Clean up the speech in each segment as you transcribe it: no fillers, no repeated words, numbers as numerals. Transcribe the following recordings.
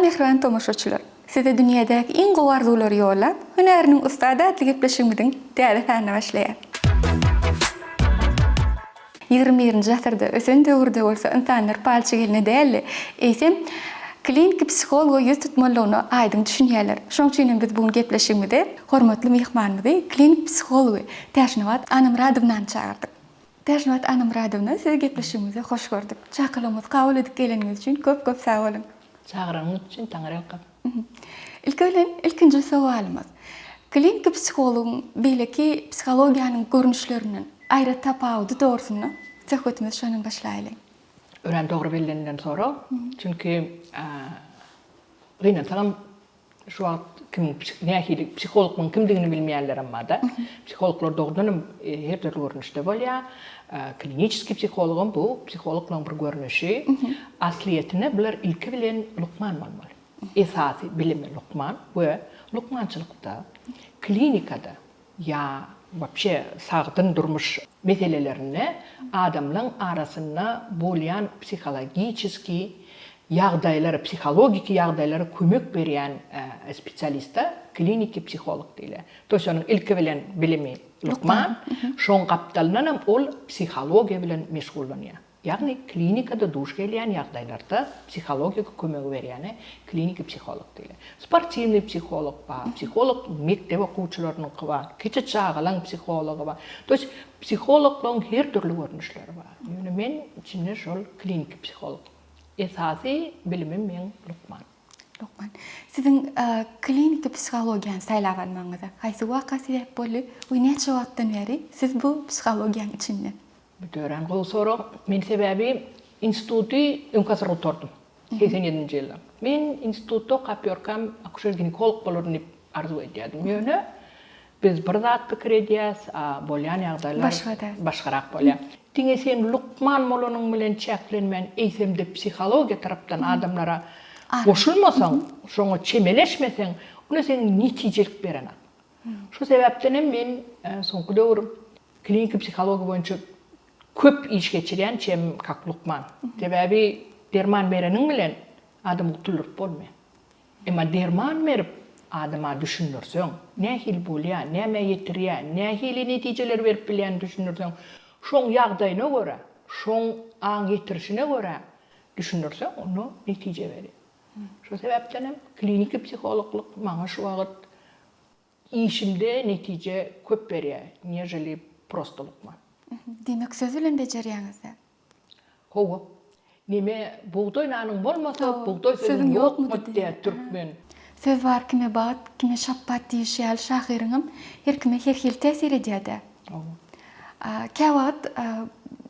Salam mähriban tomaşaçylar! Size dünýädäki iň gowy arzuwlary ýollap, Hünäriniň ussady atly gepleşigimiziň täze sanyna başlaýas. 21-nji asyrda, ösen döwürde bolsa ynsanlar palçy gelne däl-de, eýsem, kliniki psihologa ýüz tutmalydygyna aýdyň düşünýärler. Şonuň üçin hem biz bu gün gepleşigimize hormatly myhmanymyzy, klinik psihology Täçnabat Anamyradownany çagyrdyk. Täçnabat Anamyradowna, sizi gepleşigimizde hoş gördük. Çakylygymyzy kabul edip geleniňiz üçin köp-köp sag boluň. Çagyranyňyz üçin taňryýalkasyn. Ilki bilen, ilkinji sowalymyz. Kliniki psihologyň beýleki psihologiýanyň görnüşlerinden aýra tapawudy dogrusynda söhbetimizi şondan başlaýalyň. Örän dogry bellenilen sorag. Çünki gynansagam şu wagt kimiň nähili psihologlaryň kimdigini bilmeýänlerem bar-da. Psihologlar dogrudan hem her dürli görnüşde bolýar. Kliniçeskiý psihologam bu psihologlaryň bir görnüşi. Aslyýetinde bular ilki bilen lukman bolmaly. Esasy bilimi lukman we lukmançylykda, klinikada ýa wapşe sagdyn durmuş meselelerinde adamlaň arasynda bolýan psihologiçeskiý ýagdaýlara, psihologiki ýagdaýlara kömek berýän spesialiste kliniki psiholog diýilýär. To ýest onuň ilki bilen bilimi lukman, şoň gapdalyndanam ol psihologiýa bilen meşgullanýar. Ýagny klinikada duş gelýän ýagdaýlarda psihologiki kömegi berýäne kliniki psiholog diýilýär. Sportiwnyý psiholog bar, psiholog mekdep okuwçylarynyňky bar, kiçi çagalaň psihology bar. To ýest psihologlaryň her dürli görnüşleri bar. Ýöne men içinde şol kliniki psiholog. Esasy bilimim meň lukman. Lukman. Siziň kliniki psihologiýany saýlap almagyňyza haýsy waka sebäp boldy we näçe wagtdan bäri siz bu psihologiýanyň içinde? Bu örän gowy sorag. Men sebäbi instituty öňki asyr gutardym. 87-nji ýylda. Men institutda okap ýörkäm akuşer-ginekolog bolaryn diýip arzuw edýärdim. Ýöne biz bir zat pikir edýäs, a bolýan ýagdaýlar başgarak bolýar. Diňe sen lukman bolanyň bilen çäklenmän, eýsem-de psihologiýa tarapdan adamlara goşulmasaň, şoňa çemeleşmeseň, onda seň netijelik berenak. Şu sebäpden hem men soňky döwür kliniki psihologiýa boýunça köp iş geçirýän, çem kak lukman. Sebäbi derman bereniň bilen adamy gutuldyryp bolmaýar. Emma derman berip adama düşündirseň, nähili bolýar, nämä ýetirýär, nähili netijeler berip bilýänini düşündirseň, şoň ýagdaýyna görä, şoň aň ýetirişine görä düşündirseň, onda netije berýär. Şo sebäpden hem kliniki psihologlyk maňa şu wagt işimde netije köp berýär, neželi prosto lukman. Diýmek söz bilen bejerýäňiz-dä? Hawa. Neme, bugdaý nanyň bolmasa, bugdaý sözüň ýokmy diýýär türkmen. Söz bar kime bagt, kime şapbat diýişi ýaly şahyryňam her kime her hili täsir edýär-dä. Hawa. Käwagt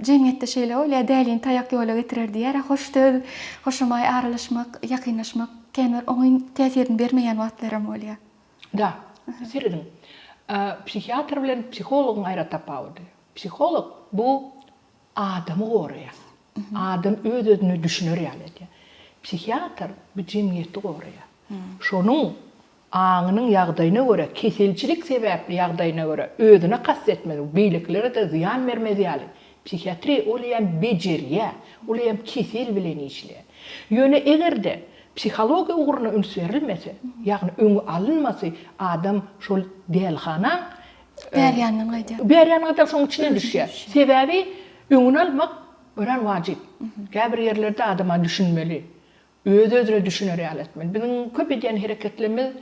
jemgyýetde şeýle bolýar, dälini taýak ýola getirer diýýär, a hoş söz, hoşamaý aralaşmak, ýakynlaşmak känbir oňyn täsirini bermeýän wagtlaram bolýar. Da, serediň. Psihiatr bilen psihologyň aýratapawudy. Psiholog bu adamy goraýar. Adam öz-özüne düşüner ýaly edýär. Psihiatr bu jemgyýeti goraýar. Şonuň aňynyň ýagdaýyna görä, keselçilik sebäpli ýagdaýyna görä özüne kast etmez, beýlekilere-de zyýan bermez ýaly. Psihiatriýa ol hem bejerýär, ol hem kesel bilen işleýär. Ýöne eger-de psihologiýa ugruna üns berilmese, ýagny öňi alynmasy, adam şol dälihanaň Bäri ýandan gaýdýar. Bäri ýandan gaýdar, şonuň içine düşýär. Sebäbi öňüni almak örän wajyp. Käbir ýerlerde adama düşünmeli. Öz-özüne düşüner ýaly etmeli. Biziň köp edýän hereketlerimiz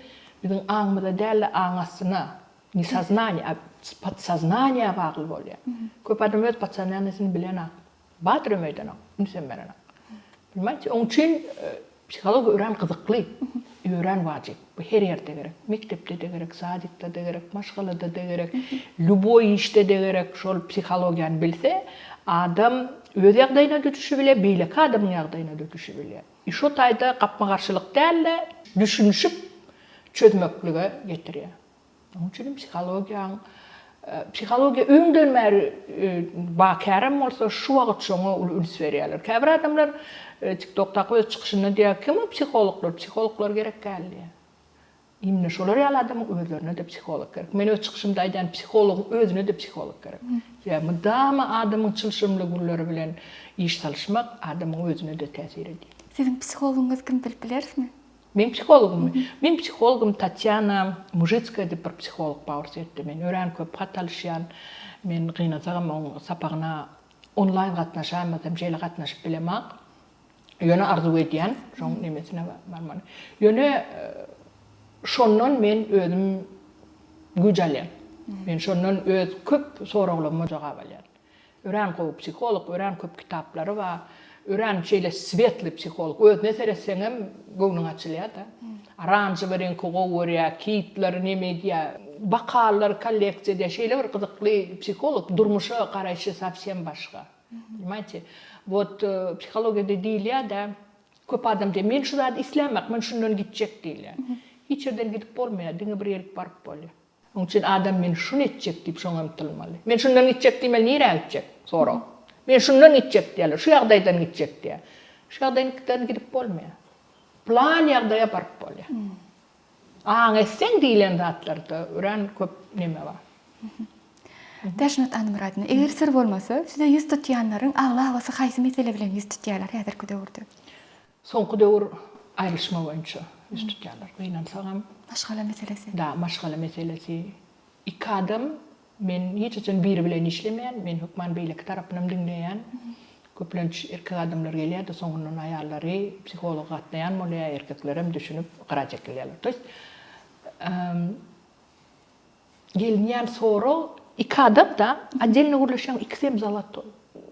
biziň aňymyza däl-de, aň astyna, ne soznaniýa, a podsoznaniýa bagly bolýar. Köp adam öz podsoznaniýasyny bilenok. Bardyr hem öýdenok, ünsem berenok. Понимаете? Oň üçin psihologiýa örän gyzykly, örän wajyp. Bu her ýerde gerek. Mekdepde-de gerek, sadikde-de gerek, maşgalada-da gerek, lýuboý işde-de gerek. Şol psihologiýany bilse, adam öz ýagdaýyna-da düşübilýär, beýleki adamyň ýagdaýyna-da düşübilýär. I şo taýda gapma-garşylyk däl-de, düşünişip çözmeklige getirýär. Onuň üçin hem psihologiýaň, psihologiýa öňden bäri bar kärem bolsa, şu wagt şoňa uly üns berýärler. Käbir adamlar TikTokdaky öz çykyşynda diýýär, kim o psihologlar, psihologlar gerek däl diýýär. Imенно şolar ýaly adamyň özlerine-de psiholog gerek. Men öz çykyşymda aýdýan, psihologyň özüne-de psiholog gerek. Sebäbi mydama adamyň çylşyrymly günleri bilen iş salyşmak adamyň özüne-de täsir edýär. Siziň psihologyňyz kim bilip bilerismi? Meň psihologymmy? Meň psihologym Tatýana Mužitskaýa diýip bir psiholog bar Orsýetde. Men örän köp hat alyşýan. Men gynansagam oň sapagyna onlaýn gatnaşaýmasam şeýle gatnaşyp bilemak. Ýöne arzuw edýän şoň nemesine barmany. Ýöne şondan men özüm güýç alýan. Men şondan öz köp soraglaryma jogap alýan. Örän gowy psiholog, örän köp kitaplary bar. Örän şeýle svetly psiholog. Özüne seretseňem göwnüň açylýar-da. Oranžewy reňki gowy görýär, kitleri neme edýär, bokallar kolleksiýa edýär. Şeýle bir gyzykly psiholog, durmuşa garaýşy sowsem başga. Понимаете? Вот psihologiýada diýilýär-de, köp adam diýýär, men şu zady islämok, men şundan gitjek diýilýär. Hiç ýerden gidip bolmaýar, diňe bir ýerik baryp bolýar. Onuň üçin adam men şuny etjek diýip şoňa ymtylmaly. Men şundan gitjek diýmeli nirä gitjek? Sorag. Men şundan gitjek diýýärler, şu ýagdaýdan gitjek diýýär. Şu ýagdaýdan gidip bolmaýar. Plan ýagdaýa baryp bolýar. Aň etseň diýlen zatlarda örän köp neme bar. Täşmet Annamyradowa, eger syr bolmasa, size ýüz tutýanlaryň aglabasy haýsy mesele bilen ýüz tutýarlar häzirki döwürde? Soňky döwür aýrylyşma boýunça ýüz tutýarlar. Gynansagam. Maşgala meselesi. Da, maşgala meselesi. Iki adam, men hiç haçan biri bilen işlemeýän, men hökman beýleki tarapynam diňleýän. Köplenç erkek adamlar gelýär-de, soňundan aýallary psihologa gatnaýan bolýar, erkeklerem düşünip gyra çekilýärler. To ýest, Gelinýän sorag iki adam da otdelno gürleşýäň ikisem zalatoý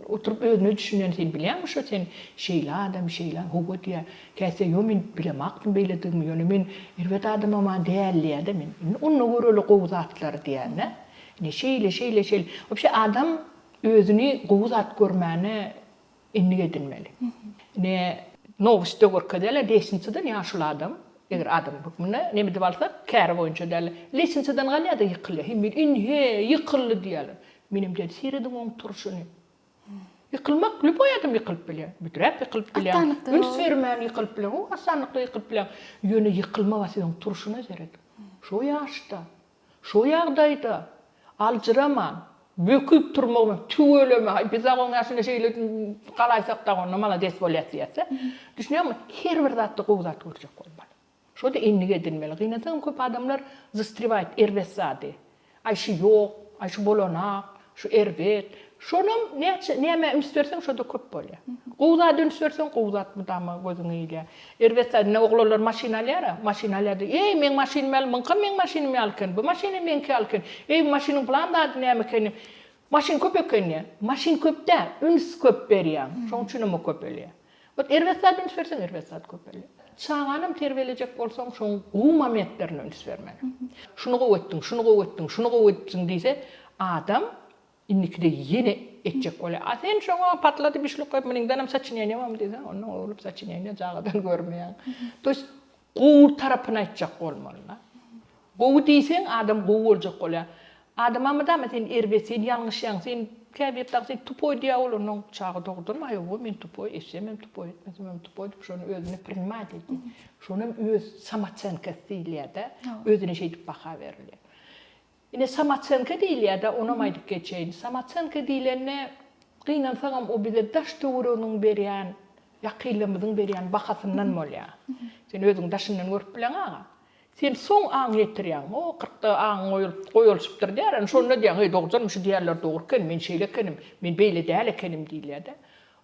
oturyp özüne düşünen sen bilýäňmi şo sen şeýle adam şeýle hawa diýýä käse ýo men bilemakdym beýledigimi ýöne men erbet adamama däl diýýädä men indi onda göreli gowy zatlary diýýän dä ine şeýle şeýle şeýle wapşe adam özüni gowy zat görmäne Endik edinmeli. Ine, nowostda görkezýärler, lestnitsadan ýaşuly adam, eger adam hökmünde neme edip alsak, käri boýunça däl, lestnitsadan galýar-da ýykylýar. Hemme ine, ýykyldy diýýärler. Menem diýýän, serediň oň turşuny. Ýykylmak, lýuboý adam ýykylyp bilýär. Büdräp ýykylyp bilýäň, üns bermän ýykylyp bilýäň, o asanlykda ýykylyp bilýäň. Ýöne ýykylma bar, siz oň turşuna serediň. Şo ýaşda. Şo ýagdaýda aljyraman, böküp turmagyna tüweleme, haý biz dagy oň ýaşynda şeýle galaýsak dagy onda malades bolýas diýýäs-dä. Düşünýäňmi? Her bir zatda gowy zat görjek bolmaly. Şo-da endik edinmeli. Gynansagam köp adamlar zastrewает erbet zady. Aý şu ýok, aý şu bolanak, şu erbet. Şonam näçe nämä üns berseň şo-da köp bolýar. Gowy zada üns berseň gowy zat mydama gözüňe ilýär. Erbet zat indi oglanlar maşyn alýar-a, maşyn alýar-da, eý meň maşynym ýaly muňkam meň maşynym ýaly eken, bu maşynam meňki ýaly eken, eý bu maşynyň pylan zady näme eken, maşyn köp eken diýýär. Maşyn köp däl, üns köp berýäň, şoň üçinem o köpelýär. Wot erbet zada üns berseň erbet zat köpelýär. Çaganam terbiýelejek bolsaň şoň gowy momentlerine üns bermeli. Şuny gowy etdiň, şuny gowy etdiň, şuny gowy edipsiň diýse, adam Indikide ýene etjek bolýar. A sen şoňa patladyp işlik goýup munyňdanam soçineniýa barmy diýseň, onda oglup soçineniýa cagadan görmeýäň. To ýest gowy tarapyny aýtjak bolmaly-da. Gowy diýseň adam gowy boljak bolýar. Adama mydama sen erbet, sen ýalňyşýaň, sen käbir dagy sen tupoý diýýär ol onnoň çaga dogrudanam aý hawa men tupoý, etsemem tupoý, etmesemem tupoý diýip şony özüne prinimat edýär. Şonam öz samoosenkasy diýilýär-de, özüne şeýdip baha berilýär. Ine samoosenka diýilýär-dä, onam aýdyp geçeýin. Samoosenka diýlende, gynansagam o bize daş-töwereginiň berýän, ýakynlarymyzyň berýän bahasyndan bolýar. Sen özüňi daşyndan görüp bileňag-a. Sen soň aň ýetirýäň. O, kyrkda aňyň oýalyp, goýalyşypdyr diýýär. Ine şonda diýýäň, Heý, dogrudanam şu diýýänler dogry eken, men şeýle ekenim, men beýle däl ekenim diýilýär-dä.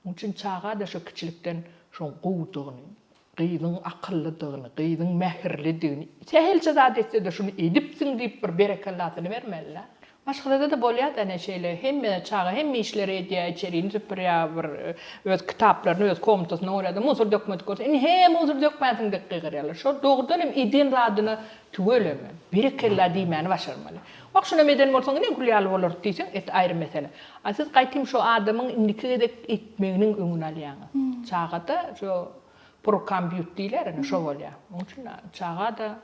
Onuň üçin çaga-da şo kiçilikden şoň gowudygyny, Gyzyň akyllydygyny, gyzyň mähirlidigini, sähelçe zat etse-de şuny edipsiň diýip bir berekellasyny bermeli-dä. Maşgalada-da bolýar-da ine şeýle, hemme çaga hemme işleri edýär, içerini süpürýär, bir öz kitaplaryny öz komnatasynda goýýar-da, musur dökmedik bolsa, ine-he, musur dökmänsiň diýip gygyrýarlar. Şol dogrudan hem eden zadyna tüweleme, berekella diýmäni başarmaly. Wah, şunam eden bolsaň ine gül ýaly bolardy diýseň, et aýry mesele. A siz gaýtym şo adamyň indiki gezek etmeginiň öňüni alýaňyz. Çagada şo Prokambiýut diýilýär ine şo bolýar. Onuň üçin çaga-da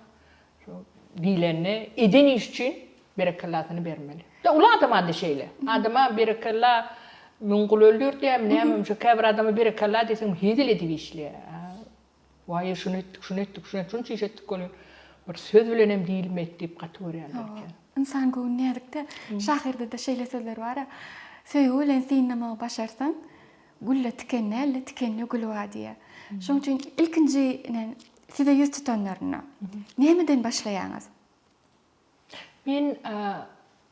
şo diýlende eden iş üçin berekellasyny bermeli. De uly adama-da şeýle. Adama berekella müň gul öldür diýýärmi nämemi şo käbir adama berekella diýseň hezil edip işleýär. Waý şuny etdik, şuny etdik, şuny etdik, şunça iş etdik welin bir söz bilenem diýilmedi diýip gaty görýärler eken. Ynsan göwni näzikde. Şahyrda-da şeýle sözler bar-a. Söýgi bilen synlamagy başarsaň, Gülde tiken däl-de, tikende gül bar diýýär. Şonuň üçin ilkinji ine. Size ýüz tutanlarynda nämeden başlaýaňyz? Men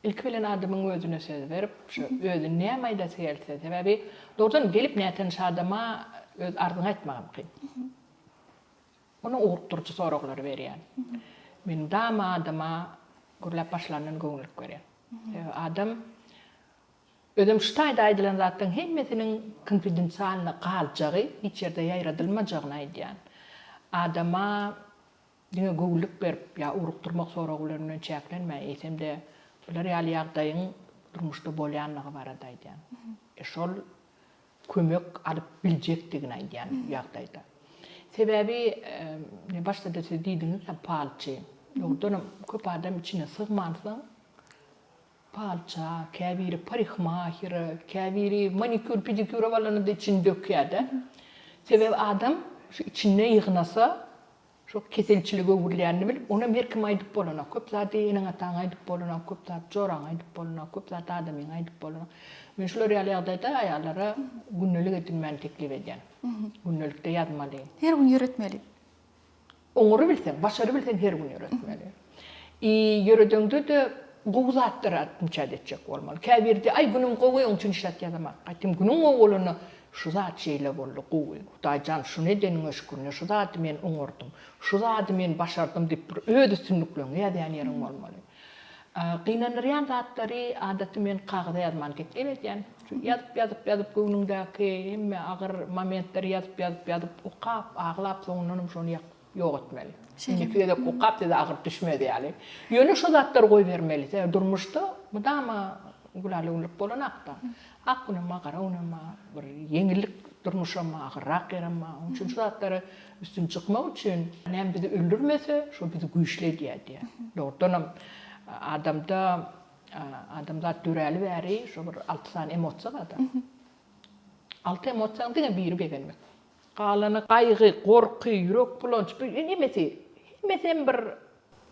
ilki bilen adamyň özüne söz berip, şu özi näme aýdasy gelse, sebäbi dogrudan gelip nätanyş adama öz arzyňy aýtmagam kyn. Onuň ugrukdyryjy soraglary berýän. Men dama adama gürläp başlandan göwünlik berýän. Sebäbi adam özem şu taýda aýdylan zatlaryň hemmesiniň konfidensialny galjagy, hiç ýerde ýaýradylmajagyny aýdýan. Adama diňe göwünlik berip ýa ugrukdyrmak soragy bilen bilen çäklenmän, eýsem-de bular ýaly ýagdaýyň durmuşda bolýanlygy barada aýdýan. E şol kömek alyp biljekdigini aýdýan ýagdaýda. Sebäbi başda-da siz diýdiňiz-ä palçy. Dogrudanam köp adam içine sygmansoň palça, käbiri parikmahire, käbiri manikýur-pedikýura baranda-da içini dökýär-de. Sebäbi adam şu içinde ýygnasa Şo keselçilige öwrülýänini bilip, onam her kime aýdyp bolanok. Köp zady eneň-ataňa aýdyp bolanok, köp zat joraňa aýdyp bolanok, köp zat adamyňa aýdyp bolanok. Men şular ýaly ýagdaýda aýallara gündelik edinmäni teklip edýän. Gündelikde ýazmaly. Her gün ýöretmeli. Oňarybilseň, başarybilseň her gün ýöretmeli. I ýöredeňde-de gowy zatlary atmçat etjek bolmaly. Käbiri diýýär, aý günüm gowy, oň üçin hiç zat ýazamak. Gaýtam günüň gowy bolanda şu zat şeýle boldy, gowy. Hudaý jan şuny edeniňe şükür, şu zady men oňardym, şu zady men başardym diýip bir öz üstünlikleriňi ýazýan ýeriň bolmaly. Gynandyrýan zatlary adaty men kagyza ýazmany teklip edýän. Şu ýazyp ýazyp ýazyp göwnüňdäki hemme agyr momentleri ýazyp ýazyp ýazyp okap aglap soňundanam şony ýakyp ýok etmeli. Indiki gezek okap size agyr düşmez ýaly. Ýöne şo zatlary goýbermeli. Sebäbi durmuşda mydama gülala-güllük bolanakda. Ak günem bar, gara günem bar, bir ýeňillik durmuşam bar, agyrrak ýerem bar. Onuň üçin şu zatlara üstün çykmak üçin näme bizi öldürmese, şo bizi güýçli edýär diýýär. Dogrudanam adamda adamzat döräli bäri şo bir alty sany emosiýa bar-da. Alty emosiýanyň diňe biri begenmek. Galany gaýgy, gorky, ýürek bulanç, bu hemmesi, hemmesem bir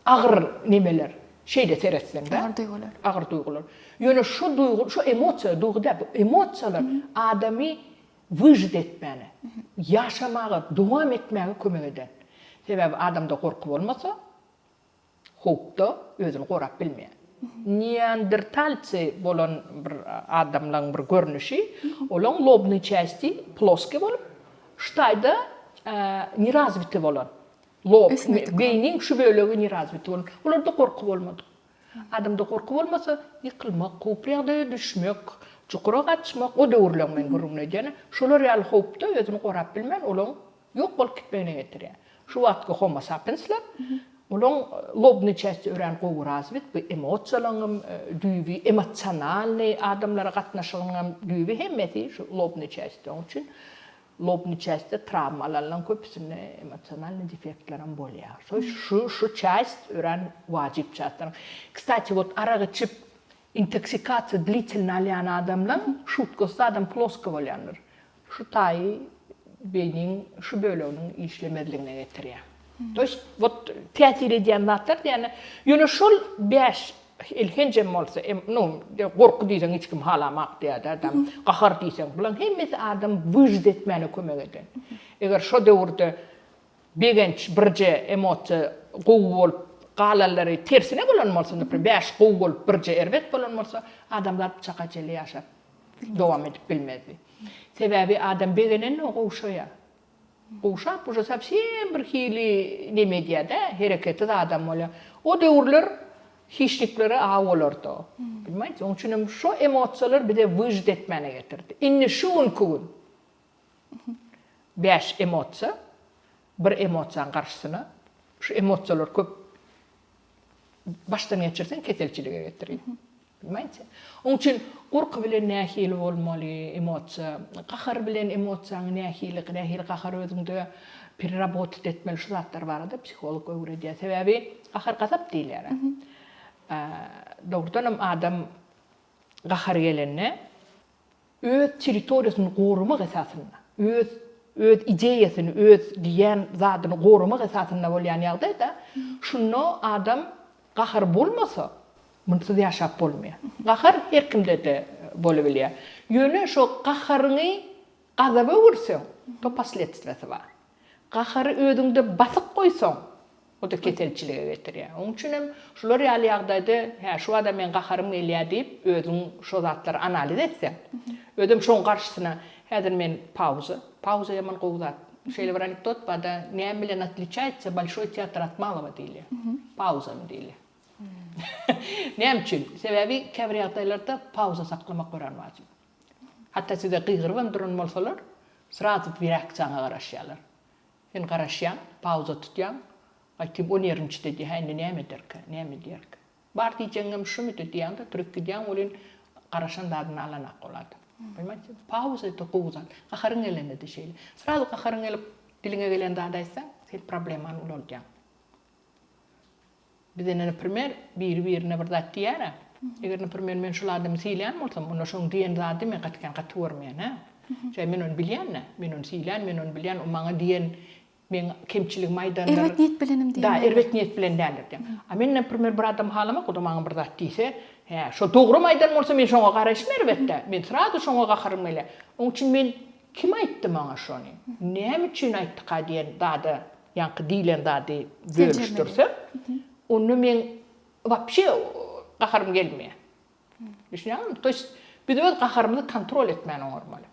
agyr nemeler. Şeýle seretseň-de. Agyr duýgular. Agyr duýgular. Ýöne şu duýgy, şu emosiýa, duýgy däl, bu emosiýalar adamy wyžit etmäne, ýaşamaga, dowam etmäge kömek eden. Sebäbi adamda gorky bolmasa, howpda özüni gorap bilmeýär. Neandertalcy bolan bir adamlaň bir görnüşi, olaň lobnyý çästi ploskiý bolup, şu taýda nerazwiti bolan. Lob, beýniň şu bölegi nerazwiti bolan. Olarda gorky bolmadyk. Adamda gorky bolmasa, ýykylmak, howply ýagdaýa düşmek, çukura gaçmak, o döwürleň men gürrüňini edýän, şolar ýaly howpda özüni gorap bilmän, olaň Ýok bolup gitmegine getirýär. Şu wagtky homo sapiensler, olaň lobnyý çästi örän gowy razwit, bu emosiýalaryňam düýbi, emosionalnyý adamlara gatnaşygyňam düýbi hemmesi şu lobnyý çästde. Onuň üçin lobnyý çästde trawma alanlaryň köpüsinde emosionalnyý defektlerem bolýar. Şo şu şu çäst örän wajyp çästler. Kstati wot arak içip intoksikasiýa dlitelnyý alýan adamlaň şutkasy adam plosko bolýandyr. Şu taýy beýniň şu böleginiň işlemezligine getirýär. To ýest wot täsir edýän zatlar diýende, ýöne şol 5 elhenjem bolsa, nu, gorky diýseň hiç kim halamak diýýär-de adam, gahar diýseň, bularyň hemmesi adam wyžit etmäne kömek eden. Eger şo döwürde begenç birje emosiýa gowy bolup, galanlary tersine bolan bolsa, naprimýer, 5 gowy bolup, birje erbet bolan bolsa, adamzat çaka çenli ýaşap dowam edip bilmezdi. Sebäbi adam begenende gowşaýar. Gowşap uje sowsem bir hili neme edýär-de, hereketiz adam bolýar. O döwürler hişniklere aw bolardy. Понимаете? Onuň üçin hem şo emosiýalar bize wyžit etmäne getirdi. Indi şu günki gün bäş emosiýa bir emosiýanyň garşysyna şu emosiýalar köp başdan geçirseň keselçilige getirýär. Понимаете? Onuň üçin gorky bilen nähili bolmaly emosiýa, gahar bilen emosiýaňy nähili, nähili gahar özüňde pererabotat etmeli şu zatlar barada psiholog öwredýär. Sebäbi gahar gazap diýilýär. Dogrudanam adam gahary gelende Öz territoriýasyny goramak esasynda, öz öz ideýasyny, öz diýýän zadyny goramak esasynda bolýan ýagdaýda, şunda adam gahary bolmasa, munsyz ýaşap bolmaýar. Gahar her kimde-de bolubilýär. Ýöne şo gaharyňy gazaba öwürseň, to posledstwiýasy bar. Gahary özüňde basyp goýsaň, o-da keselçilige getirýär. Onuň üçin hem şular ýaly ýagdaýda, hä, şu bada meň gaharym gelýär diýip, özüň şo zatlary analiz etseň, özem şoň garşysyna, häzir men pauza, pauza ýaman gowy zat. Şeýle bir anekdot bar-da, näme bilen otliçaýtsa bolşoý teatr ot malogo diýilýär. Pauzany diýilýär. Näme üçin? Sebäbi käbir ýagdaýlarda pauza saklamak örän wajyp. Hatda size gygyrybam duran bolsalar, srazu reaksiýaňa garaşýarlar. Sen garaşýaň, pauza tutýaň, gaýtym o nerwniçit edýär, hä indi näme ederkä, näme edýärkä. Bar diýjegiňem şumydy diýýäň-de, turup gidýäň welin, garaşan zadyny alanak ol adam. Poнимаете? Pauza это gowy zat. Gaharyň gelende-de şeýle. Srazu gaharyň gelip, diliňe gelen zady aýtsaň, sen problemany ulaldýaň. Biz ine naprimer biri birine bir zat diýýär-ä. Eger naprimer men şul adamy sylaýan bolsam, onda şoň diýen zady men gaty kän gaty görmeýän, hä? Sebäbi men ony bilýän-dä. Men ony sylaýan, men ony bilýän, o maňa diýen meň kemçiligimi aýdandyr. Erbet niýet bilenem diýen däldir. Da, erbet niýet bilen däldir diýen. A men naprimer bir adamy halamak, o-da maňa bir zat diýse, hä, şo dogrum aýdan bolsa men şoňa garaýşym erbet-dä. Men srazu şoňa gaharym gelýär. Oň üçin men kim aýtdy maňa şony? Näme üçin aýtdyka diýen zada ýaňky diýlen zady bölüşdirsem, onda meň wapşe gaharym gelmeýär. Düşünýäňizmi? To ýest biz öz gaharymyzy kontrol etmäni oňarmaly.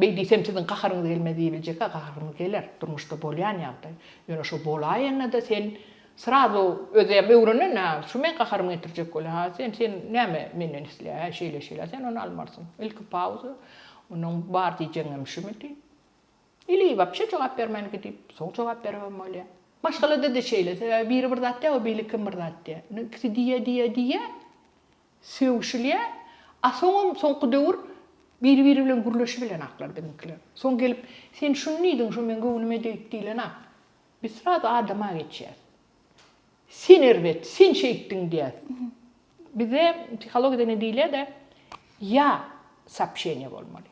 Beý diýsem siziň gaharyňyz gelmez diýibiljek-ä, gaharyňyz geler, durmuşda bolýan ýagdaý. Ýöne şo bolaýanda-da sen srazu özem öwrenen-ä, şu meň gaharymy getirjek bolýar, ha sen, sen näme menden isleýär, hä şeýle-şeýle, sen ony almarsyň. Ilki pauza, onnoň bar diýjegiňem şumydy. Ili wapşe jogap bermän gidip, soň jogap beribem bolýar. Maşgalada-da şeýle, sebäbi biri bir zat diýýär, o beýlekem bir zat diýýär. Indi ikisi diýýär, diýýär, diýýär, sögüşilýär. A soňam soňky döwür biri-biri bilen gürleşibilenaklar biziňkiler. Soň gelip, sen şuny diýdiň, şo meň göwnüme degdi diýlenak. Biz srazu adama geçýäs. Sen erbet, sen şeýtdiň diýýäs. Bizde psihologiýada ine diýilýär-de, ýa soobşeniýe bolmaly.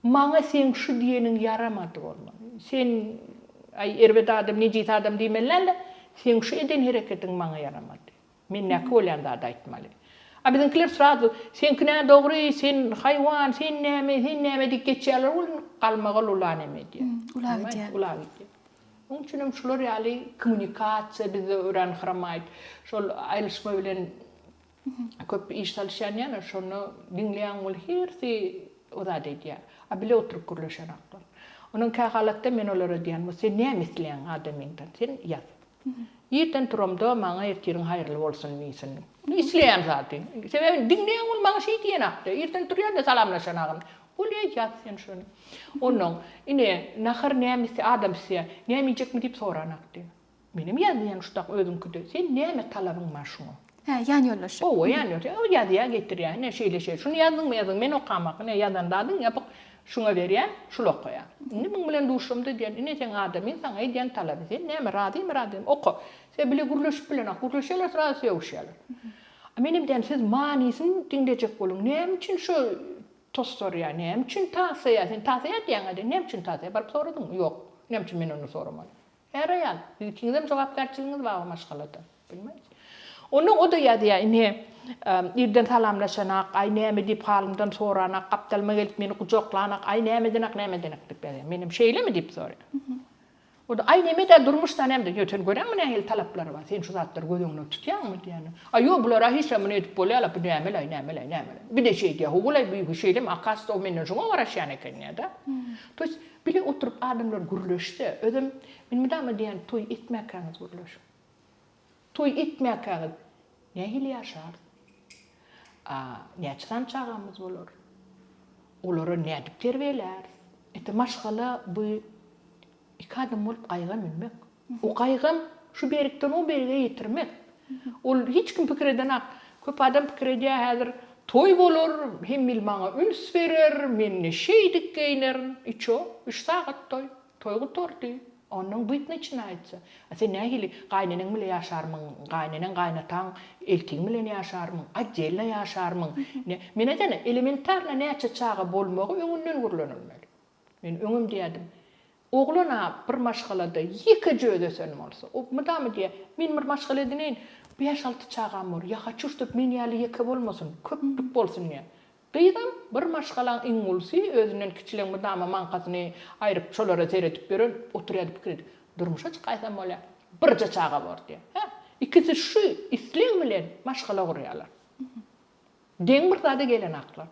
Maňa seň şu diýeniň ýaramady bolmaly. Sen, aý, erbet adam, nejis adam diýmeli däl-de, seň şu eden hereketiň maňa ýaramady. Mendäki bolýan zady aýtmaly. A biziňkiler srazu, seňki nädogry, sen haýwan, sen näme, sen näme diýip geçýärler welin, galmagal ula neme edýär. Ula gidýär. Ula gidýär. Onuň üçinem şular ýaly kommunikasiýa bizde örän hramaýt. Şol aýrylyşma bilen Köp iş salyşýan ýaly, şonda diňleýän bol hersi o zat edýär. A bile oturyp gürleşenoklar. Onuň kä halatda men olara diýýän, sen näme isleýäň adamyňdan, sen ýaz. Irden turamda maňa ertiriň haýyrly bolsun diýsin. Isleýän zady. Sebäbi diňleýän bol maňa şeý diýenakda. Irden turýan-da salamlaşanagyn. Bolýa ýaz sen şony. Onnoň, ine, nahar näme isleýär, adam isleýär. Näme iýjekmi diýip soranak diýýär. Menem ýazýan şutak özüňkide. Sen näme talabyň bar şuňa? Hä, ýan ýoldaşy. Hawa, ýan ýoldaşy. O ýazýar, getirýär. Ine, şeýle şeýle. Şuny ýazdyňmy, ýazdyň. Men okamak. Ine, ýazan zadyň ýapyk. Şuňa berýän, şul okaýar. Indi muň bilen duşamda diýen, ine seň adamyň saňa edýän talaby. Sen näme, razymy, razy däl. Oka. Sen bile gürleşip bilenok. Gürleşýärler, srazy sögüşýärler. A menem diýýän, siz manysyny diňlejek boluň. Näme üçin şu tostarýar? Näme üçin tasaýar? Sen tasaýar diýýäň-ä, näme üçin tasaýar? Baryp soradyňmy? Ýok. Näme üçin men ondan soramaly? Är-aýal, siz ikiňizem jogapkärçiligiňiz bar o maşgalada. Bilmez. Onnoň o-da ýazýar, ine, irden salamlaşanak, aý näme diýip halymdan soranak, gapdalyma gelip meni gujaklanak, aý näme edenak, näme edenak diýip ýazýar. Menem şeýlemi diýip soraýan. O-da, aý neme-dä, durmuşda näme diýip, ýok, sen görýäňmi nähili talaplary bar, sen şu zatlary göz öňünde tutýaňmy diýýän. Aý ýok, bular-a hiç zat muny edip bolýa-la, bu näme-laý, näme-laý, näme-laý. Bir-de şeýdýär, ho-ol-aý bu şeýlemi, akasda o menden şuňa garaşýan eken diýýär-de. To ýest, Bile oturyp adamlar gürleşse, özem men mydama diýýän toý etmäkäňiz gürleşiň. Toý etmäkäňiz nähili ýaşarys? A näçe sany çagamyz bolar? Olary nädip terbiýeläris? Ete maşgala bu iki adam bolup gaýyga münmek. O gaýygam şu berikden o berige ýetirmek. Ol hiç kim pikir edenak. Köp adam pikir edýär häzir toý bolar, hemme il maňa üns berer, men ne şeýdip geýnerin. I ço, üç sagat toý. Toý gutardy. Onnoň byt naçinaýtsa. A sen nähili gaýneneň bile ýaşarmyň, gaýneneň gaýnataň eltiň bilen ýaşarmyň, otdelno ýaşarmyň. Ne, men aýdýan, elementarno näçe çaga bolmagy öňünden gürlenilmeli. Men öňem diýýärdim, Oglan-a bir maşgalada ýekeje özi ösen bolsa, o mydama diýýär, men bir maşgala edineýin, bäş-alty çagam bor, ýa haçu ştob men ýaly ýeke bolmasyn, köplük bolsun diýýär. Gyzam bir maşgalaň iň ulusy, özünden kiçileň mydama maňkasyny aýryp şolara seredip ýören, oturýardy pikir edip, durmuşa çykaýsam bolýar, birje çaga bor diýýär. Hä, ikisi şu isleg bilen maşgala gurýarlar. Deň bir zada gelenaklar.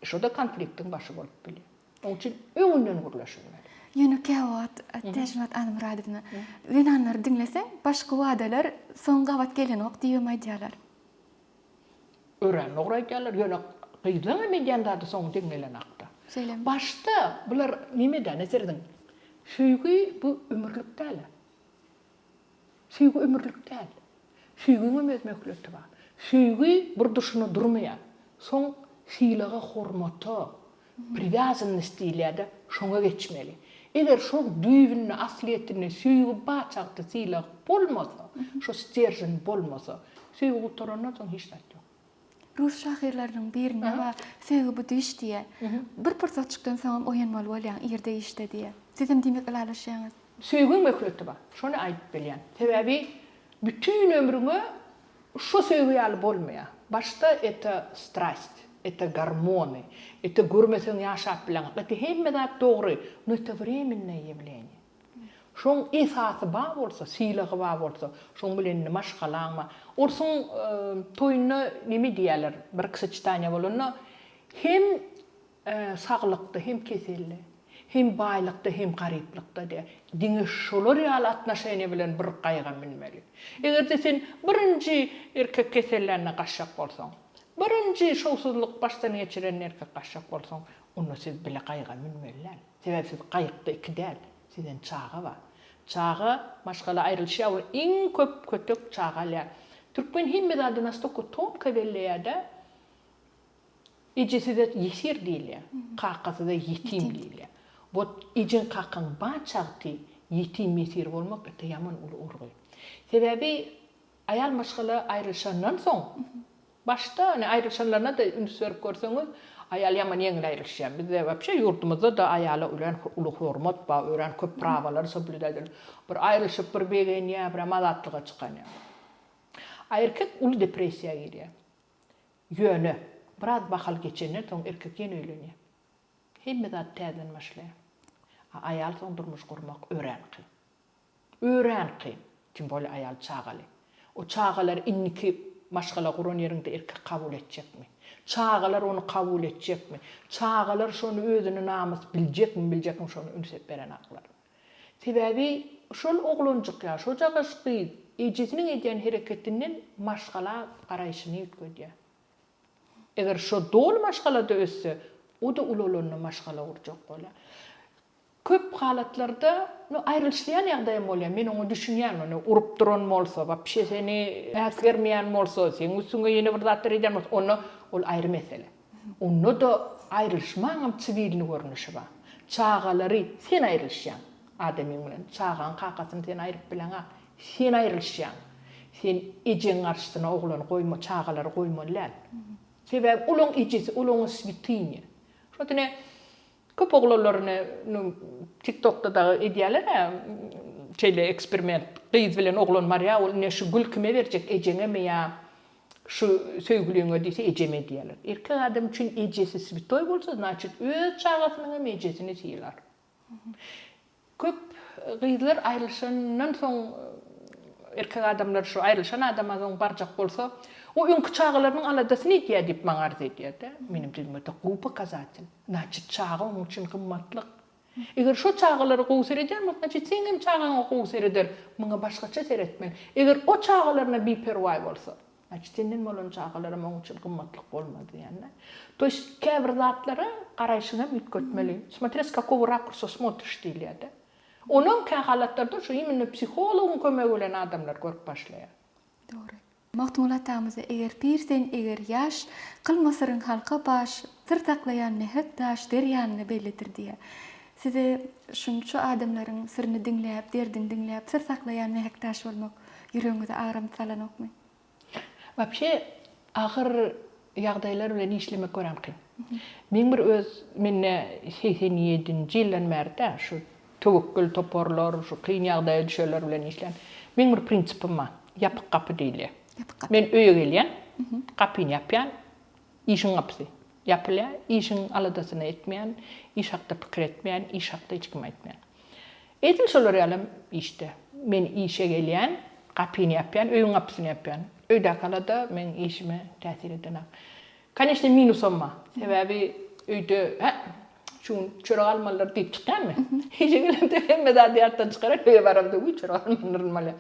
Şo-da konfliktiň başy bolup bilýär. Onuň üçin öňünden gürleşilmeli. Ýöne käwagt, Täçmyrat Anamyradowna, zenanlary diňleseň, başky wadalar soň gabat gelenok diýibem aýdýarlar. Örän dogry aýdýarlar, ýöne gyzlaňam edýän zady soň deň gelenakda. Şeýlemi? Başda bular nemedä, serediň, söýgi bu ömürlik däl-ä. Söýgi ömürlik däl. Söýgiňem öz möhleti bar. Söýgi bir duşuna durmaýar. Soň sylaga, hormata, priwýazannost diýilýär-de, şoňa geçmeli. Eger şoň düýbünde, aslyýetinde söýgi bar çagty sylag bolmasa, şo steržen bolmasa, söýgi gutarandan soň hiç zat ýok. Rus şahyrlarynyň birinde bar, Söýgi bu düýş diýýär. Bir pursatjykdan soňam oýanmaly bolýaň, irde-giçde diýýär. Sizem diýmek ylalaşýaňyz. Söýgiň möhleti bar. Şony aýdyp bilýän. Sebäbi bütin ömrüňe şo söýgi ýaly bolmaýar. Başda eta strast, eta gormony, eta görmeseň ýaşap bileňok, eta hemme zat dogry, no eta wremennoe ýewleniýe. Şoň esasy bar bolsa, sylagy bar bolsa, şoň bilen indi maşgalaň bar. Orsuň toýunda neme diýýärler, bir soçetaniýa bolanda hem Saglykda hem keselde, hem baýlykda hem garyplykda dä, diňe şolar ýaly atnoşeniýa bilen bir gaýyga münmeli. Eger-de sen birinji erkek kesellände gaçjak bolsaň, birinji şowsuzlyk başdan geçirende erkek gaçjak bolsaň, onda siz bile gaýyga münmeli däl. Sebäbi siz gaýykda iki däl, sizden çaga bar. Çaga maşgala aýrylyşýar we iň köp kötek çaga alýar. Türkmen hemme zady nastoko tonko belleýär-de, Ejesize ýesir diýilýär, kakasyza ýetim diýilýär. Wot ejeň kakaň bar çagty ýetim ýesir bolmak ete ýaman uly urgy. Sebäbi aýal maşgala aýrylyşandan soň başda ine aýrylyşanlaryna-da üns berip görseňiz aýal ýaman ýeňil aýrylyşýar. Bizde wapşe ýurdumyzda-da aýala örän uly hormat bar, örän köp prawalar soblýudать edilýär. Bir aýrylyşyp bir begenýär, birem azatlyga çykan ýaly. A erkek uly depressiýa girýär. Ýöne, biraz mahal geçenden soň erkek ýene öýlenýär. Hemme zat täzeden başlaýar. A aýal soň durmuş gurmak örän kyn. Örän kyn. Tim bolýa aýal çagaly. O çagalary indiki maşgala guran ýeriňde erkek kabul etjekmi? Çagalar ony kabul etjekmi? Çagalar şony özüni namys biljekmi, biljekmi şony üns berenaklar. Sebäbi şol oglanjyk ýa şojagaş gyz ejesiniň edýän hereketinden maşgala garaýşyny üýtgedýär. Eger şo doly maşgalada össe, o-da ulalanda maşgala gurjak bolýar. Köp halatlarda no aýrylyşylýan ýagdaýam bolýar. Men oňa düşünýän, ony urup duran bolsa, wapşe seni äsgermeýän bolsa, seň üstüňe ýene bir zatlar edýän bolsa, onda ol aýry mesele. Onda-da aýrylyşmaňam siwilni görnüşi bar. Çagalary sen aýrylyşýaň adamyň bilen. Çagaň kakasyny sen aýryp bileňak. Sen aýrylyşýaň. Sen ejeň garşysyna oglany goýma, çagalary goýmaly däl. Sebäbi olaň ejesi, ol oňa switynýa. Şo ine köp oglanlar ine TikTokda dagy edýäler-ä şeýle eksperiment. Gyz bilen oglan barýar, ol ine şu gül kime berjek, ejeňemi ýa Şu söýgüliňe diýse ejeme diýerler. Erkek adam üçin ejesi switoý bolsa znaçit öz çagasynyň hem ejesini sylar. Köp gyzlar aýrylyşandan soň erkek adamlar şu aýrylyşan adama soň barjak bolsa o öňki çagalarynyň aladasyny edýär diýip maňa arz edýärde. Menem dedim это gowy pokazatel. Znaçit çaga onuň üçin gymmatlyk. Eger şo çagalara gowy seredýän bolsa, значит, seň hem çagaňa gowy sereder. Muňa başgaça seretmeli. Eger o çagalaryna biperwaý bolsa, значит, senden bolan çagalaram oň üçin gymmatlyk bolmaz diýýän-dä. To есть, käbir zatlara garaýşyňam üýtgetmeli. Смотря с какого ракурса смотришь diýilýär-dä. Onam kähalatlarda şo imенно psihologyň kömegi bilen adamlar görüp başlaýar. Dogry. Magtymguly atamyza Eger pir sen, eger ýaş, Kylma syryň halka paş, Syr saklaýan mähek daş Derýanyna bellidir diýýär. Size şunça adamlaryň syryny diňläp, derdini diňläp, syr saklaýan mähek daş bolmak ýüregiňize agram salanokmy? Wapşe agyr ýagdaýlar bilen işlemek örän kyn. Meň bir öz mende 87-nji ýyldan bäri-dä şu töwekgel toparlar, şu kyn ýagdaýa düşenler bilen işlän. Meň bir prinsipim bar. Ýapyk gapy diýilýär. Ýapyk gapy. Men öýe gelýän, gapyny ýapýan, işiň gapysy. Ýapylýar, işiň aladasyny etmeýän, iş hakda pikir etmeýän, iş hakda hiç kime aýtmaýan. Edil şolar ýalam işde. Men işe gelýän, gapyny ýapýan, öýüň gapysyny ýapýan. Öýdäki alada meň işime täsir edenak. Koneçne minusam bar. Sebäbi öýde hä, şu gün çörek almalydyr diýip çykýanmy? Işe gelemde hemme zady ýatdan çykaran, öýe baramda wiý çörek almandyryn bolýar.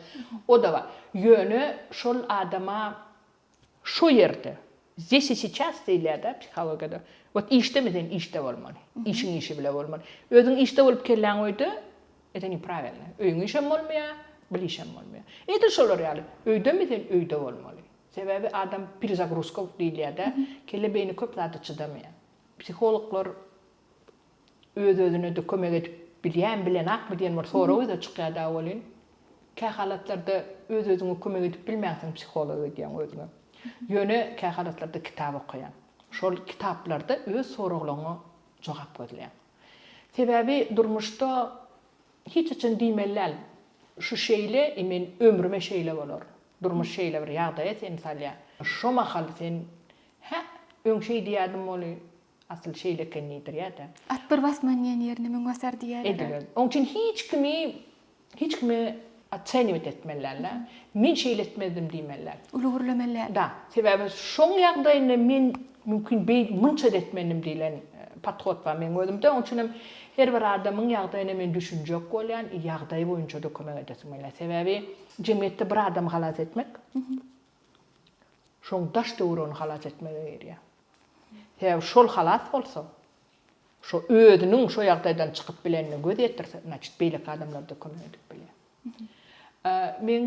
O-da bar. Ýöne şol adama Şo ýerde, zdесь и сейчас diýilýär-dä psihologiýada. Wot işdemi sen işde bolmaly. Işiň işi bile bolmaly. Özüň işde bolup kelläň öýde, это nepravilno. Öýüň işem bolmaýar, bil işem bolmaýar. Edil şolar ýaly, öýdemi sen öýde bolmaly. Sebäbi adam perezagruzka diýilýär-dä, kelle beýni köp zada çydamaýar. Psihologlar öz-özüne-de kömek edip bilýärmi, bilenakmy diýen bir sorag ýüze çykýar dagy welin, kähalatlarda öz-özüňe kömek edip bilmänsiň psihologa gidýäň özüňe. Ýöne kähalatlarda kitap okaýaň. Şol kitaplarda öz soraglaryňa jogap gözleýäň. Sebäbi durmuşda hiç haçan diýmeli däl, şu şeýle i men ömrüme şeýle bolar. Durmuş şeýle bir ýagdaýa seni salýar. Şo mahal sen hä, öň şeý diýýärdim weli, Asyl şeýle eken diýdirýär-dä. At bir basman diýen ýerine müň basar diýýärler-ä. Edil özi. Oň üçin hiç kimi, hiç kimi otseniwat etmeli däl-de. Men şeýle etmezdim diýmeli däl. Uly gürlemeli däl. Da. Sebäbi şoň ýagdaýynda men mümkin beý munça-da etmendim diýlen podhod bar meň özümde. Oň üçinem her bir adamyň ýagdaýyna men düşünjek bolýan, ýagdaýy boýunça-da kömek edesim gelýär. Sebäbi jemgyýetde bir adamy halas etmek, şoň daş-töweregini halas etmege girýär. Sebäbi şol halas bolsa, şo özüniň şo ýagdaýdan çykyp bilenine göz ýetirse, znaçit beýleki adamlara-da kömek edip bilýär. Meň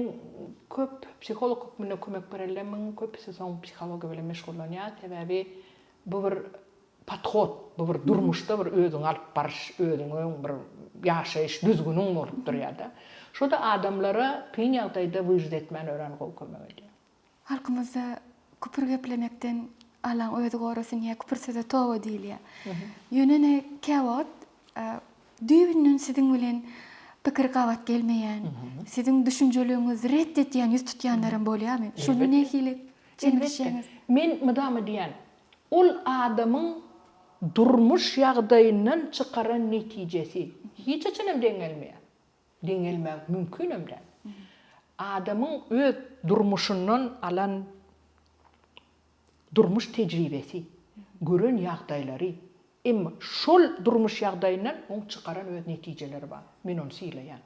köp psiholog hökmünde kömek berenlerimiň köpüsi soň psihologiýa bilen meşgullanýar. Sebäbi bu bir podhod, bu bir durmuşda bir özüňi alyp baryş, özüňiň bir ýaşaýyş düzgüniň bolup durýar-da. Şo-da adamlara kyn ýagdaýda wyžit etmäne örän gowy kömek edýär. Halkymyzda küpür geplemekden Allaň özi gorasyn ýa küpür söze toba diýilýär. Ýöne ine käwagt düýbünden siziň bilen pikiri gabat gelmeýän, siziň düşünjeligiňizi ret edýän, ýüz tutýanlaram bolýarmy? Şonda nähili çemeleşýäňiz? Men mydama diýýän, ol adamyň durmuş ýagdaýyndan çykaran netijesi hiç haçanam deň gelmeýär. Deňelmek mümkinem däl. Adamyň öz durmuşyndan alan durmuş tejribesi, gören ýagdaýlary, emma şol durmuş ýagdaýyndan oň çykaran öz netijeleri bar. Men ony sylaýan.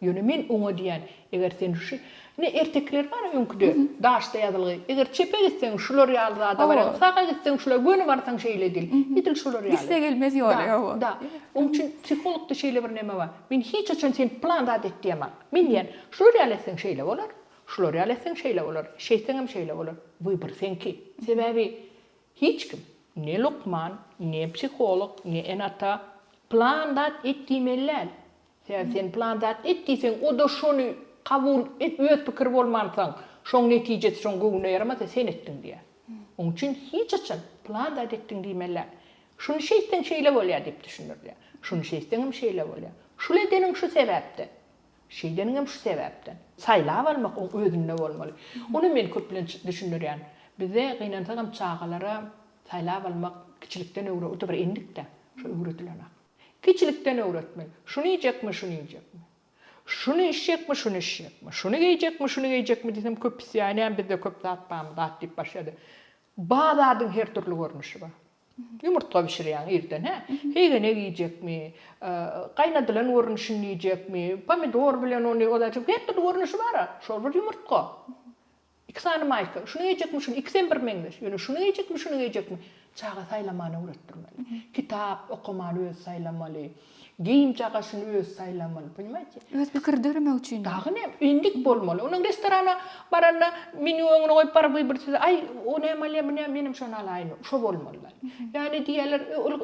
Ýöne men oňa diýýän, eger sen şu, ine ertekiler bar öňküde, daşda ýazylgy, eger çepe gitseň şular ýaly zada barýaň, saga gitseň şular, göni barsaň şeýle diýil. Edil şolar ýaly. Gitse gelmez ýoly, hawa. Da, da. Oň üçin psihologda şeýle bir neme bar. Men hiç haçan sen plan zat et diýemok. Men diýýän, şular ýaly etseň şeýle bolar, şular ýaly etseň şeýle bolar, şeýtseňem şeýle bolar. Wybor seňki. Sebäbi hiç kim, ne lukman, ne psiholog, ne ene-ata plan zat et diýmeli däl. Sebäbi sen plan zat et diýseň, o-da şony kabul et, öz pikiri bolmansoň, şoň netijesi şoň göwnüne ýaramasa sen etdiň diýýär. Oň üçin hiç haçan plan zat etdiň diýmeli däl. Şuny şeýtseň şeýle bolýar diýip düşündirilýär. Şuny şeýtseňem şeýle bolýar. Şul edeniň şu sebäpden. Şeýdeniňem şu sebäpden. Saýlap almak oň özünde bolmaly. Ony men köplenç düşündirýän. Bizde gynansagam çagalara saýlap almak kiçilikden öwre, o-da bir endik-dä. Şo öwredilenak. Kiçilikden öwretmeli. Şuny iýjekmi, şuny iýjekmi? Şuny içjekmi, şuny içjekmi? Şuny geýjekmi, şuny geýjekmi diýsem köpüsi ýa näme bizde köp zat barmy zat diýip başlady. Bar zadyň her dürli görnüşi bar. Ýumurtga bişirýäň irden, hä? Heýgenek iýjekmi, gaýnadylan görnüşini iýjekmi, pomidor bilen ony, o zat, her dürli görnüşi bar-a. Şol bir ýumurtga. Iki sany maýka. Şuny geýjekmi, şuny, ikisem bir meňzeş. Ýöne şuny geýjekmi, şuny geýjekmi? Çaga saýlamany öwretdirmeli. Kitap okamany özi saýlamaly. Geýim jagaşyny özi saýlamaly. Ponimaýte? Öz pikiri döremek üçin. Dagy näme? Endik bolmaly. Onuň restorana baranda menýu öňüne goýup baryp bir söze, aý, o näme alýar, bu näme, menem şony alaýyn. Şo bolmaly. Ýani diýýärler,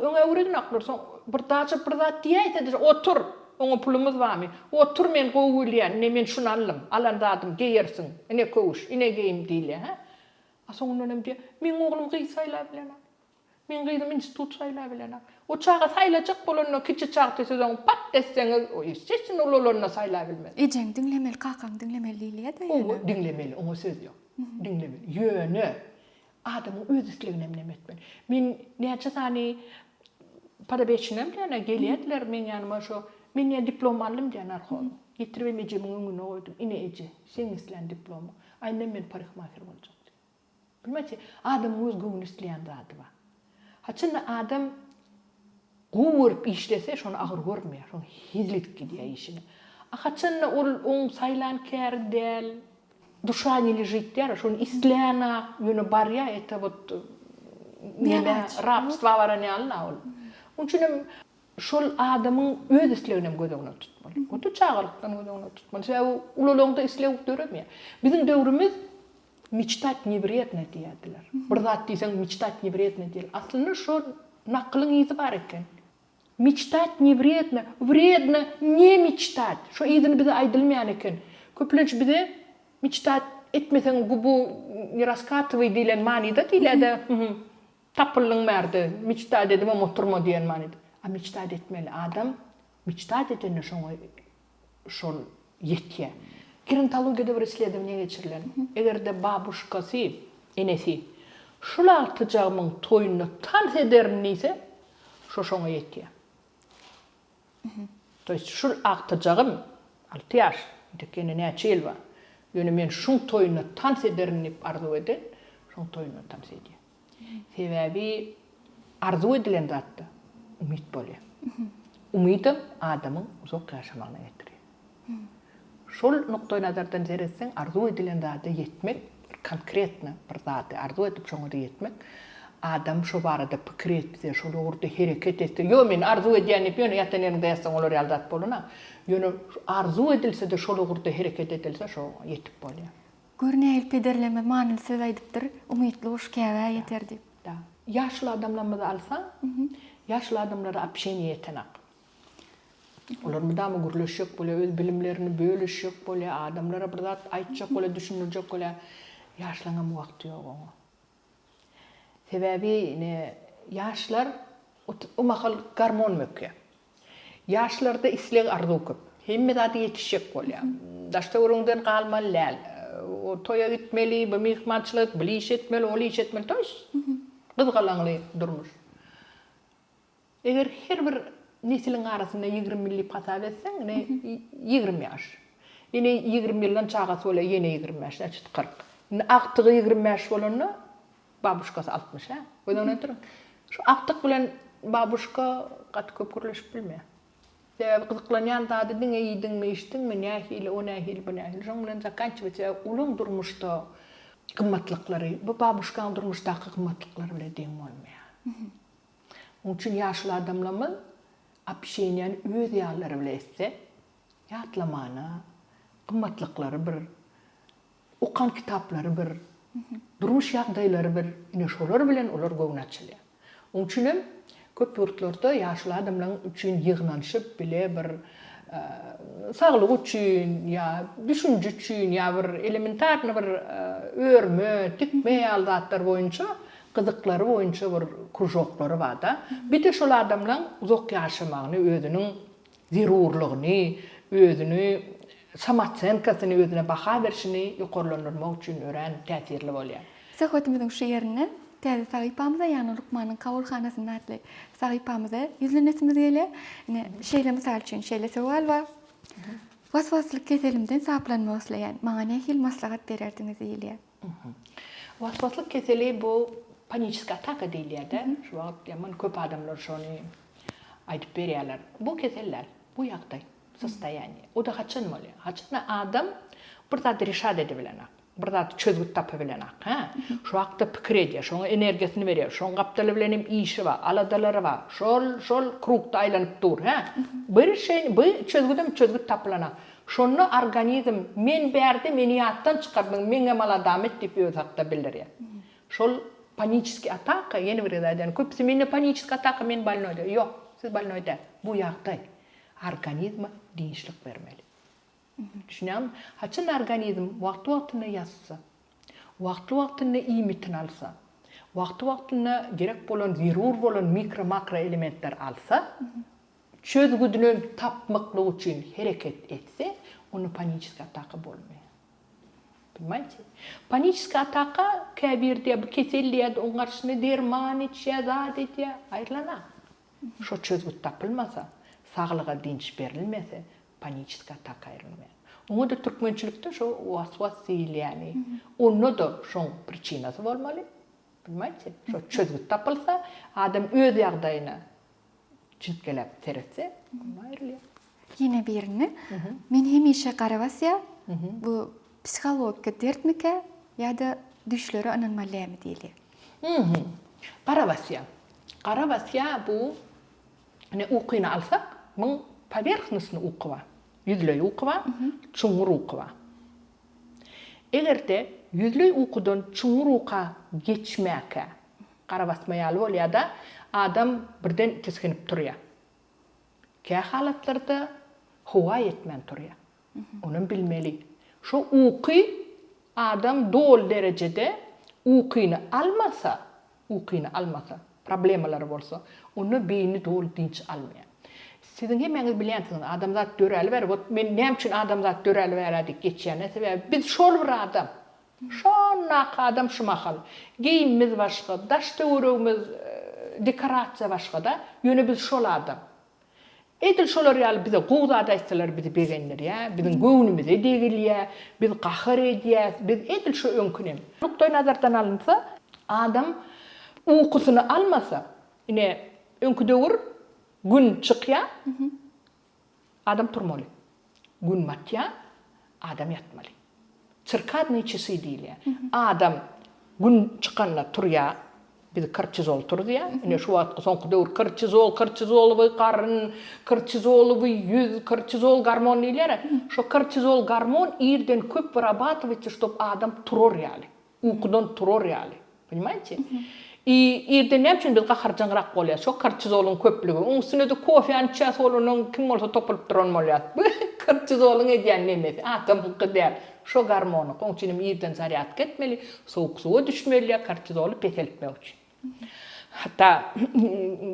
öňe öwredenoklar, soň bir daže bir zat diýäýse-de, otur, oňa pulumyz barmy? Otur, men gowy bilýän, ine men şuny aldym, alan zadym, geýersiň, ine köwüş, ine geýim diýilýär, hä? A soňundan hem diýýär, meň oglum gyz saýlabilenok. Meň gyzym institut saýlabilenok. O çaga saýlajak bolanda kiçi çagty siz oňa pat etseňiz, o ýestestin ulalanda saýlabilmez. Ejeňi diňlemeli, kakaňy diňlemeli diýilýär-de ýöne. Oňa diňlemeli, oňa söz ýok. Diňlemeli. Ýöne. Adamyň öz islegini hem neme etmeli. Men näçe sany podopeçnyam diýýän, gelýärdiler meň ýanyma şo, men diýýän diplom aldym diýýän narhologyň. Getiribem ejemiň öňüne goýdum. Ine eje, seň islän diplomyň. A indem men parikmaher boljak diýýän. Bilmäçe, adamyň öz göwni isleýän zady bar. Haçanda adam gowy görüp işlese, şony agyr görmeýär, şoň hezil edip gidýär işine. A haçanda ol oň saýlan käri däl, duşa ne ležit diýýär, şony islänok, ýöne barýar, это вот neme, rabstwa baran ýaly-la ol. Onuň üçin hem şol adamyň öz islegini hem göz öňüne tutmaly. O-da çagalykdan göz öňüne tutmaly. Sebäbi ulalaňda isleg döremeýär. Biziň döwrümiz Meçtat ne wredno diýerdiler. Bir zat diýseň meçtat ne wredno diýerler. Aslynda şo nakylyň yzy bar eken. Meçtat ne wredno, wredno ne meçtat. Şo yzyny bize aýdylmaýan eken. Köplenç bize meçtat etmeseň gubu ne raskatywaý diýlen manyda diýilýär-de, tapyldyň bärde, meçtat edibem oturma diýen manyda. A meçtat etmeli adam meçtat edende şoňa şol ýetýär. Gerontologiýada bir isledowaniýe geçirilen. Eger-de babuşkasy, enesi, şul agtyjagymyň toýunda tans ederin diýse, şo şoňa ýetýär. To ýest şul agtyjagym, alty ýaş, entek ýene näçe ýyl bar. Ýöne men şuň toýunda tans ederin diýip arzuw eden, şoň toýunda tans edýär. Sebäbi arzuw edilen zatda umyt bolýar. Umydam adamyň uzak ýaşamagyna getirýär. Şol nukdaýnazardan seretseň, arzuw edilen zada ýetmek, bir konkretno bir zady arzuw edip şoňa-da ýetmek, adam şo barada pikir etse, şol ugurda hereket etse, ýo men arzuw edýän diýip ýöne ýatan ýeriňde ýatsaň olar ýaly zat bolanok. Ýöne arzuw edilse-de şol ugurda hereket edilse şoňa ýetip bolýar. Gör nähili pederlerimiz manyly söz aýdypdyr, Umytly guş Käbä ýeter diýip. Da. Ýaşuly adamlarymyzy alsaň, ýaşuly adamlara общение ýetenak. Olar mydama gürleşjek bolýar, öz bilimlerini bölüşjek bolýar, adamlara bir zat aýtjak bolýar, düşündirjek bolýar. Ýaşlaryňam wagty ýok oňa. Sebäbi ine ýaşlar o mahal gormon bökýär. Ýaşlarda isleg-arzuw köp. Hemme zada ýetişjek bolýar. Daş-töweregiňden galmaly däl. O toýa gitmeli, bu myhmançylyk, bul iş etmeli, ol iş etmeli. To ýest gyzgalaňly durmuş. Eger her bir nesiliň arasynda 20 ýyl diýip hasap etseň, ine 20 ýaş. Ýene 20 ýyldan çagasy bolýar, ýene 25, näçe 40. Indi agtygy 25 bolanda Babuşkasy 60 hä? Göz öňüne getiriň. Şu agtyk bilen babuşka gaty köp gürleşip bilmeýär. Sebäbi gyzyklanýan zady diňe iýdiňmi, içdiňmi, nähili, o nähili, bu nähili. Şoň bilen zakançiwat. Sebäbi olaň durmuşda gymmatlyklary bu babuşkaň durmuşdaky gymmatlyklary bilen deň bolmaýar. Onuň üçin ýaşuly adamlarymyz общeniýany öz ýanlary bile etse, ýatlamana, gymmatlyklary bir, Okan kitaplary bir, durmuş ýagdaýlary bir, ine şolar bilen olar göwni açylýar. Oň üçin hem köp ýurtlarda ýaşuly adamlaryň üçin ýygnanyşyp bile bir saglyk üçin ýa düşünje üçin ýa bir elementarny bir örme, tikme ýaly zatlar boýunça gyzyklary boýunça bir kružoklary barda. Bir-de şol adamlaň uzak ýaşamagyny özüniň zerurlygyny, özüni samoosenkasyny, özüne baha berşini ýokarlandyrmak üçin örän täsirli bolýar. Söhbetimiziň şu ýerinde täze sahypamyza, ýagny Lukmanyň kabulhanasynda atly sahypamyza ýüzlenesimiz gelýär. Ine, şeýle mysal üçin şeýle sowal bar. Was-waslyk keselimden saplanmak isleýän. Maňa nähili maslahat bererdiňiz diýilýär. Was-waslyk keseli bu paniçeskiý ataka diýilýär-de. Şu wagt ýaman köp adamlar şony aýdyp berýärler. Bu kesel däl, bu ýagdaý, sostoýaniýe. O-da haçan bolýar? Haçanda adam bir zady reşat edibilenak, bir zady çözgüt tapybilenak, hä? Şo hakda pikir edýär, şoňa energiýasyny berýär, şoň gapdaly bilen hem işi bar, aladalary bar, şol, şol krugda aýlanyp dur, hä? Bir rişeniýe, bir çözgüdem çözgüt tapylanak. Şonda organizm men bärde, meni ýatdan çykardyň, meňem aladam et diýip özi hakda bildirýär. Şol paniçeskiý ataka, ýene bir gezek aýdýan, köpüsi mende paniçeskiý ataka, men bolnoý diýýär. Ýok, siz bolnoý däl. Bu ýagdaý. Organizme dynçlyk bermeli. Düşünýäňmi? Haçan organizm wagty-wagtynda ýatsa, wagtly-wagtynda iýmitini alsa, wagty-wagtynda gerek bolan, zerur bolan mikro-makro elementleri alsa, çözgüdini tapmaklyk üçin hereket etse, onda paniçeskiý ataka bolmaýar. Poнимаете? Paniçeskiý ataka käbir diýýär, bu kesel diýýär, oň garşysyna derman içýär, zat edýär, aýrylanak. Şo çözgüt tapylmasa, saglyga dynç berilmese, paniçeskiý ataka aýrylmaýar. Oňa-da türkmençilikde şo was-was diýilýäni, onda-da şoň pričinasy bolmaly. Poнимаете? Şo çözgüt tapylsa, adam öz ýagdaýyna Çintgeläp seretse, onda aýrylýar. Ýene birinde, Men hemişe gara basýar, bu psihologiki dertmikä ýa-da düýşlere ynanmaly dälmi diýilýär. Gara basýar. Gara basýar bu ine ukyny alsak, muň powerhnostnyý uky bar. Ýüzleý uky bar, çuňňur uky bar. Eger-de ýüzleý ukudan çuňňur uka geçmäkä Gara basma ýaly bolýar-da, adam birden tisginip turýar. Kä halatlarda howa ýetmän turýar. Onam bilmeli. Şo uky adam doly derejede ukyny almasa, ukyny almasa, problemalary bolsa, onda beýni doly dynç almaýar. Siziň hemmäňiz bilýänsiňiz, adamzat döräli bäri, wot men näme üçin adamzat döräli bäri diýip geçýän-ä, sebäbi biz şol bir adam. Şondaky adam şu mahal. Geýimimiz başga, daş-töweregimiz, dekorasiýa başga-da, ýöne biz şol adam. Edil şolar ýaly bize gowy zat aýtsalar bizi begendirýär, biziň göwnümize degilýär, biz gahar edýäs, biz edil şo öňki nem. Nukdaý-nazardan alynsa, adam ukusyny almasa, ine, öňki döwür Gün çykýar, adam turmaly. Gün batýar, adam ýatmaly. Sirkadnyý çasy diýilýär. Adam Gün çykanda turýar, bizi kortizol turuzýar. Ine şu wagtky soňky döwür kortizol, kortizolowyý garyn, kortizolowyý ýüz, kortizol gormon diýilýär-ä. Şo kortizol gormon irden köp wyrabatywaýtsa, ştob adam turar ýaly. Ukudan turar ýaly. Ponimaýte? I irden näme üçin biz gaharjaňrak bolýas? Şo kortizolyň köplügi. Oň üstüne-de kofäni içýäs ol ondan kim bolsa topulyp duran bolýas. Bu kortizolyň edýän nemesi, adamyňky däl. Şo gormonyňky. Oň üçin hem irden zarýadka etmeli, sowuk suwa düşmeli kortizoly peseltmek üçin. Hatda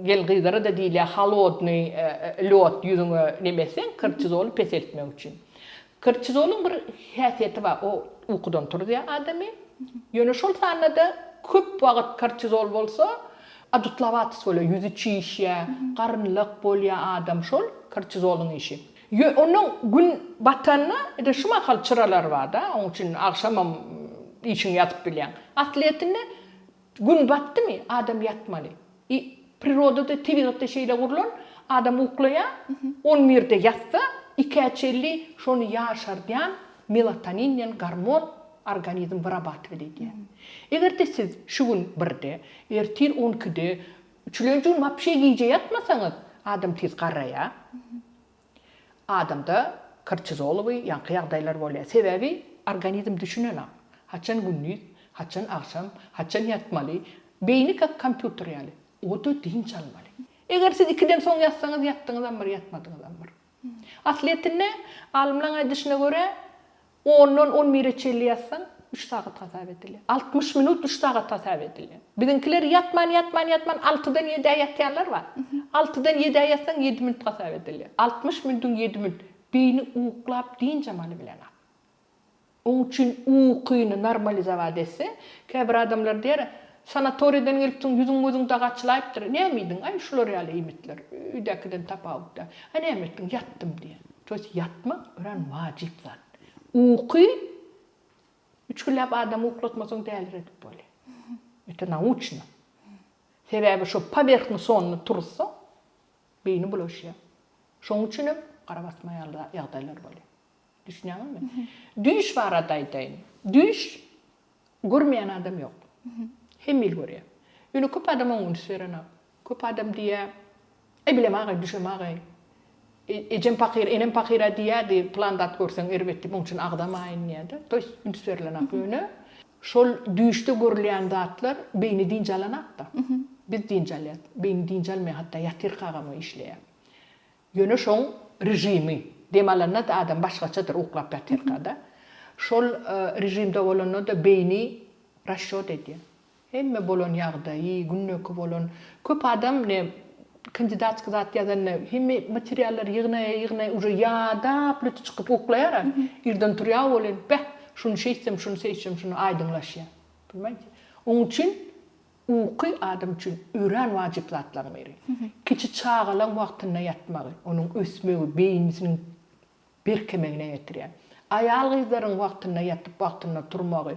gelin-gyzlara-da diýilýär, holodnyý lýod ýüzüňe neme etseň, kortizoly peseltmek üçin. Kortizolyň bir häsiýeti bar, o ukudan turuzýar adamy. Ýöne şol sanda-da köp wagt kortizol bolsa, adutlawatys bolýar, ýüzi çişýär, garynlak bolýar adam, şol kortizolyň işi. Ýö, onnoň gün batanda, ine şu mahal çyralar bar-da, oň üçin agşamam işiňi ýazyp bilýäň. Aslyýetinde Gün batdymy, adam ýatmaly. I prirodada, tebigatda şeýle gurlan, adam uklaýar, on birde ýatsa, ikä çenli şony ýaşardýan melatonin diýen gormon organizm wyrabatywat edýär. Eger-de siz şu gün birde, ertir on ikide, üçülenji gün wapşe gije ýatmasaňyz, adam tiz garraýar. Adamda kortizolowy ýaňky ýagdaýlar bolýar. Sebäbi organizm düşünenak. Haçan gündiz, haçan agşam, haçan ýatmaly. Beýni kak kompýuter ýaly. O-da dynç almaly. Eger siz ikiden soň ýatsaňyz ýatdyňyzam bir, ýatmadyňyzam bir. Aslyýetinde alymlaň aýdyşyna görä Ondan on bire çenli ýatsaň, üç sagat hasap edilýär. 60 minut üç sagat hasap edilýär. Biziňkiler ýatman, ýatman, ýatman altydan ýedä ýatýanlar bar. Altydan ýedä ýatsaň ýedi minut hasap edilýär. 60 minutyň ýedi minut. Beýni uklap dynç amaly bilenok. Oň üçin ukyny normalizowat etse, käbir adamlar diýer, sanatoriýadan gelipsiň, ýüzüň gözüň daga açylaýypdyr. Näme iýdiň? Aý, şular ýaly iýmitler. Öýdäkiden tapawut däl. A näme etdiň? Ýatdym diýer. To ýest ýatmak örän wajyp zat. Uky üç günläp adamy uklatmasaň däliredip bolýar. Это naучno. Sebäbi şo powerhny sonny turuzsaň beýni bulaşýar. Şoň üçin hem gara basma ýaly ýagdaýlar bolýar. Düşünýäňizmi? Düýş barada aýdaýyn. Düýş görmeýän adam ýok. Hemme il görýär. Ýöne köp adam oňa üns berenok. Köp adam diýýär, Aý bilemagaý, düşemagaý. Ejem pakyr, enem pakyr-a diýýärdi, pylan zat görseň erbet diýip, oň üçin agzamaýyn diýýär-de. To ýest üns berilenok. Ýöne şol düýşde görülýän zatlar beýni dynç alanok-da. Biz dynç alýas. Beýni dynç almaýar, hatda ýatyrkagam o işleýär. Ýöne şoň režimi, dem alanda-da adam başgaçadyr uklap ýatyrka-da. Şol režimde bolanda-da beýni rasçýot edýär. Hemme bolan ýagdaýy, gündeki bolan, köp adam ne kandidatski zat ýazanda hemme materiallary ýygnaýa ýygnaýa uje ýadap lüti çykyp uklaýara, irden turýa welin beh, Şuny şeýtsem, şuny seýtsem, şuny aýdyňlaşýar. Poнимaýte? Oň üçin uky adam üçin örän wajyp zatlaryň biri. Kiçi çagalaň wagtynda ýatmagy, onuň ösmegi, beýnisiniň berkemegine getirýär. Aýal-gyzlaryň wagtynda ýatyp, wagtynda turmagy.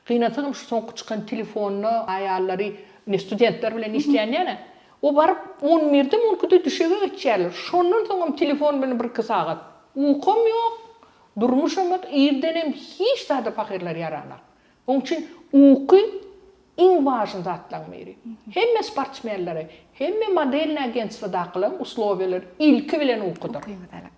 Gynansagam şu soňky çykan telefonda aýallary ine studentler bilen işleýän ýene. O baryp on birde on ikide düşege geçýärler. Şondan soňam telefon bilen bir-iki sagat. Ukam ýok, durmuşam ýok, irdenem hiç zada pahyrlar ýaranak. Oň üçin uky iň wažny zatlaryň biri. Hemme sportsmenlere, hemme modelnyý agentstwodakylaryň uslowiýalary ilki bilen ukudyr.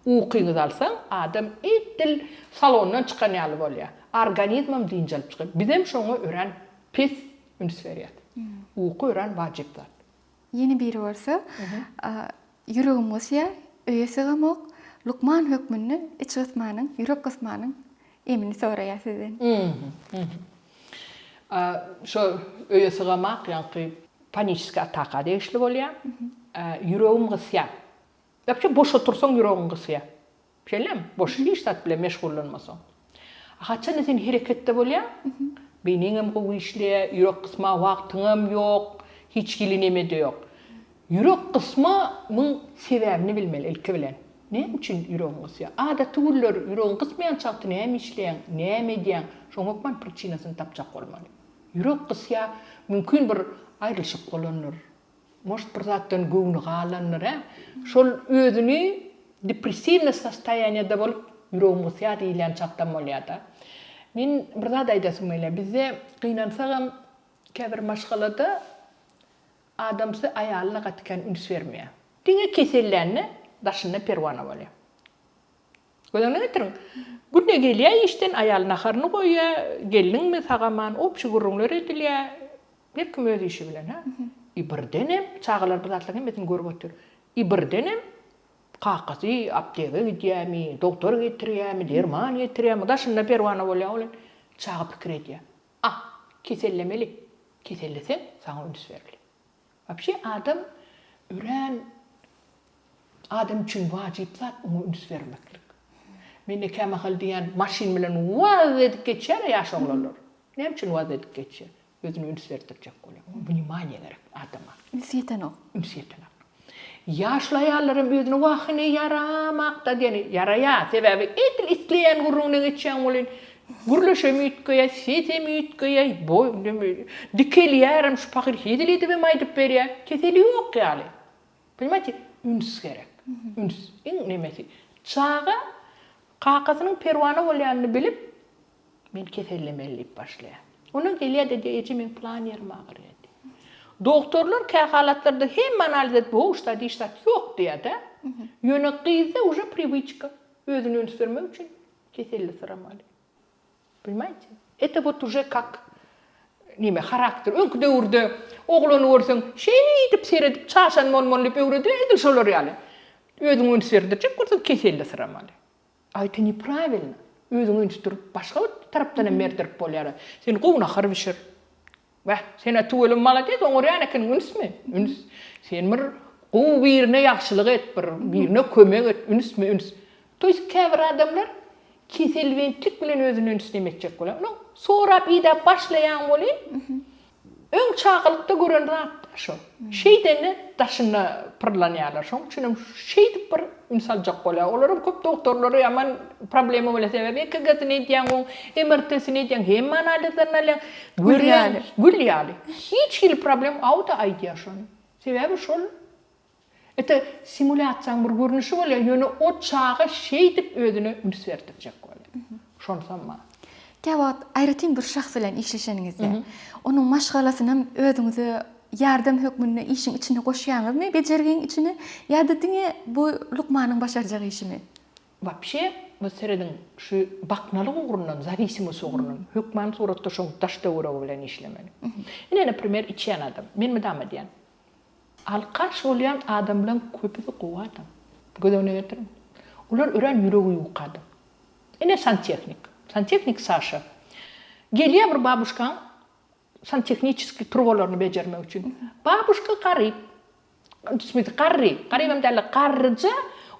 Ukyňyzy alsaň, adam edil salondan çykan ýaly bolýar. Organizmem dynç alyp çykýar. Bizem şoňa örän pes üns berýäs. Uky örän wajyp zat. Ýene biri bolsa, ýüregim gysýar, öýe sygamok, lukman hökmünde iç gysmanyň, ýürek gysmanyň emini soraýar sizden. Şo öýe sygamak ýaňky paniçeskiý ataka degişli bolýar. Ýüregim gysýar. Wapşe boş otursaň ýüregiň gysýar. Şeýlemi? Boş hiç zat bilen meşgullanmasaň. Haçanda sen hereketde bolýaň, beýniňem gowy işleýär, ýürek gysma wagtyňam ýok, hiç hili neme-de ýok. Ýürek gysmanyň sebäbini bilmeli ilki bilen. Näme üçin ýüregiň gysýar? Adaty günler ýüregiň gysmaýan çagty näme işleýäň, näme edýäň? Şoň hökman pričinasyny tapjak bolmaly. Ýürek gysýar, mümkin bir aýrylyşyk bolandyr, Может bir zatdan göwni galandyr hä. Şol özüni depressiwnyý sostoýaniýada bolup ýüregim gysýar diýilýän çakdan bolýada. Men bir zat aýdasym gelýär. Bizde gynansagam käbir maşgalada adamsy aýalyna gaty kän üns bermeýär. Diňe kesellände daşynda perwana bolýar. Göz öňüne getiriň. Günde gelýär işden, aýaly naharyny goýýar, geldiňmi sag-aman, obşi gürrüňler edilýär. Her kim öz işi bilen, hä? I birdenem, çagalar bu zatlaryň hemmesini görüp otyr. I birdenem kakasy apteka gidýärmi, dogtor getirýärmi, derman getirýärmi, daşynda perwana bolýar welin, çaga pikir edýär. Ah, kesellemeli. Keselleseň, saňa üns bermeli. Wapşe adam örän adam üçin wajyp zat oňa üns bermeklik. Mende kämahal diýýän maşyn bilen waz edip geçýär-ä ýaş oglanlar. Näme üçin waz edip geçýär? Özüne üns berdirjek bolýar. Oňa wнимaniýe gerek adama. Üns ýetenok. Üns ýetenok. Ýaşly aýallar hem özüne wah ine ýaramakda diýeni ýaraýar. Sebäbi edil isleýän gürrüňine geçýäň welin gürleşem üýtgeýär, sesem üýtgeýär, dikelýärem şu pahyr hezil edibem aýdyp berýär. Keseli ýok ýaly. Poнимаете, üns gerek. Üns iň nemesi. Çaga kakasynyň perwana bolýanyny bilip Men kesellemeli diýip başlaýar. Ondan gelýär-de diýýär, eje meň plan ýerim agyrýar diýýär. Dogtorlar kähalatlarda hemme analiz edip, ho, şda diş zat ýok diýýär-de. Ýöne gyzda uje priwyçka, özüni üns bermek üçin keselli syramaly. Poнимаете? Это вот уже kak neme harakter. Öňki döwürde oglany görseň şeýdip seredip çaşan bolmaly diýip öwredilýär, edil şolar ýaly. Özüňe üns berdirjek bolsaň keselli syramaly. A это nepravilno. Özüňi üns durup başga bir tarapdan hem berdirip bolýar. Sen gowy nahar bişir. Wah, sen-ä tüweleme malades oňarýan ekeniň ünsmi? Üns. Sen bir gowy birine ýagşylyk et, bir birine kömek et, ünsmi, üns. To ýest käbir adamlar keselbentlik bilen özüni üns neme etjek bolýar. Ony sorap idäp başlaýaň welin, Öň çagalykda gören zatda şo. Şeýdende daşynda pyrlanýarlar. Şoň üçinem şeýdip bir üns aljak bolýar. Olaram köp dogtorlara ýaman problema bolýar. Sebäbi EKG-sini edýäň oň, MRT-sini edýäň, hemme analizlerini alýaň. Gül ýaly. Gül ýaly. Hiç hili problem, a-da aýdýar şony. Sebäbi şol Ete simulýasiýaň bir görnüşi bolýar, ýöne o çaga şeýdip özüne üns berdirjek bolýar. Şonsam bar. Käwagt aýratyn bir şahs bilen işleşeniňizde, onuň maşgalasynam özüňize ýardam hökmünde işiň içine goşýaňyzmy, bejergiň içine, ýa-da diňe bu lukmanyň başarjak işimi? Wapşe, bu serediň, şu baknalyk ugrundan, zawisimost ugrundan, hökman suratda şoň daş-töweregi bilen işlemeli. Ine, naprimer, içýän adam. Men mydama diýýän, Alkaş bolýan adamlaň köpüsi gowy adam. Göz öňüne getiriň. Olar örän ýüregi ýuka adam. Ine santehnik. Santehnik Saşa. Gelýär bir babuşkaň santehniçeskiý turbalaryny bejermek üçin. Babuşka garyp. W smysle garry. Garybam däl-de garryja.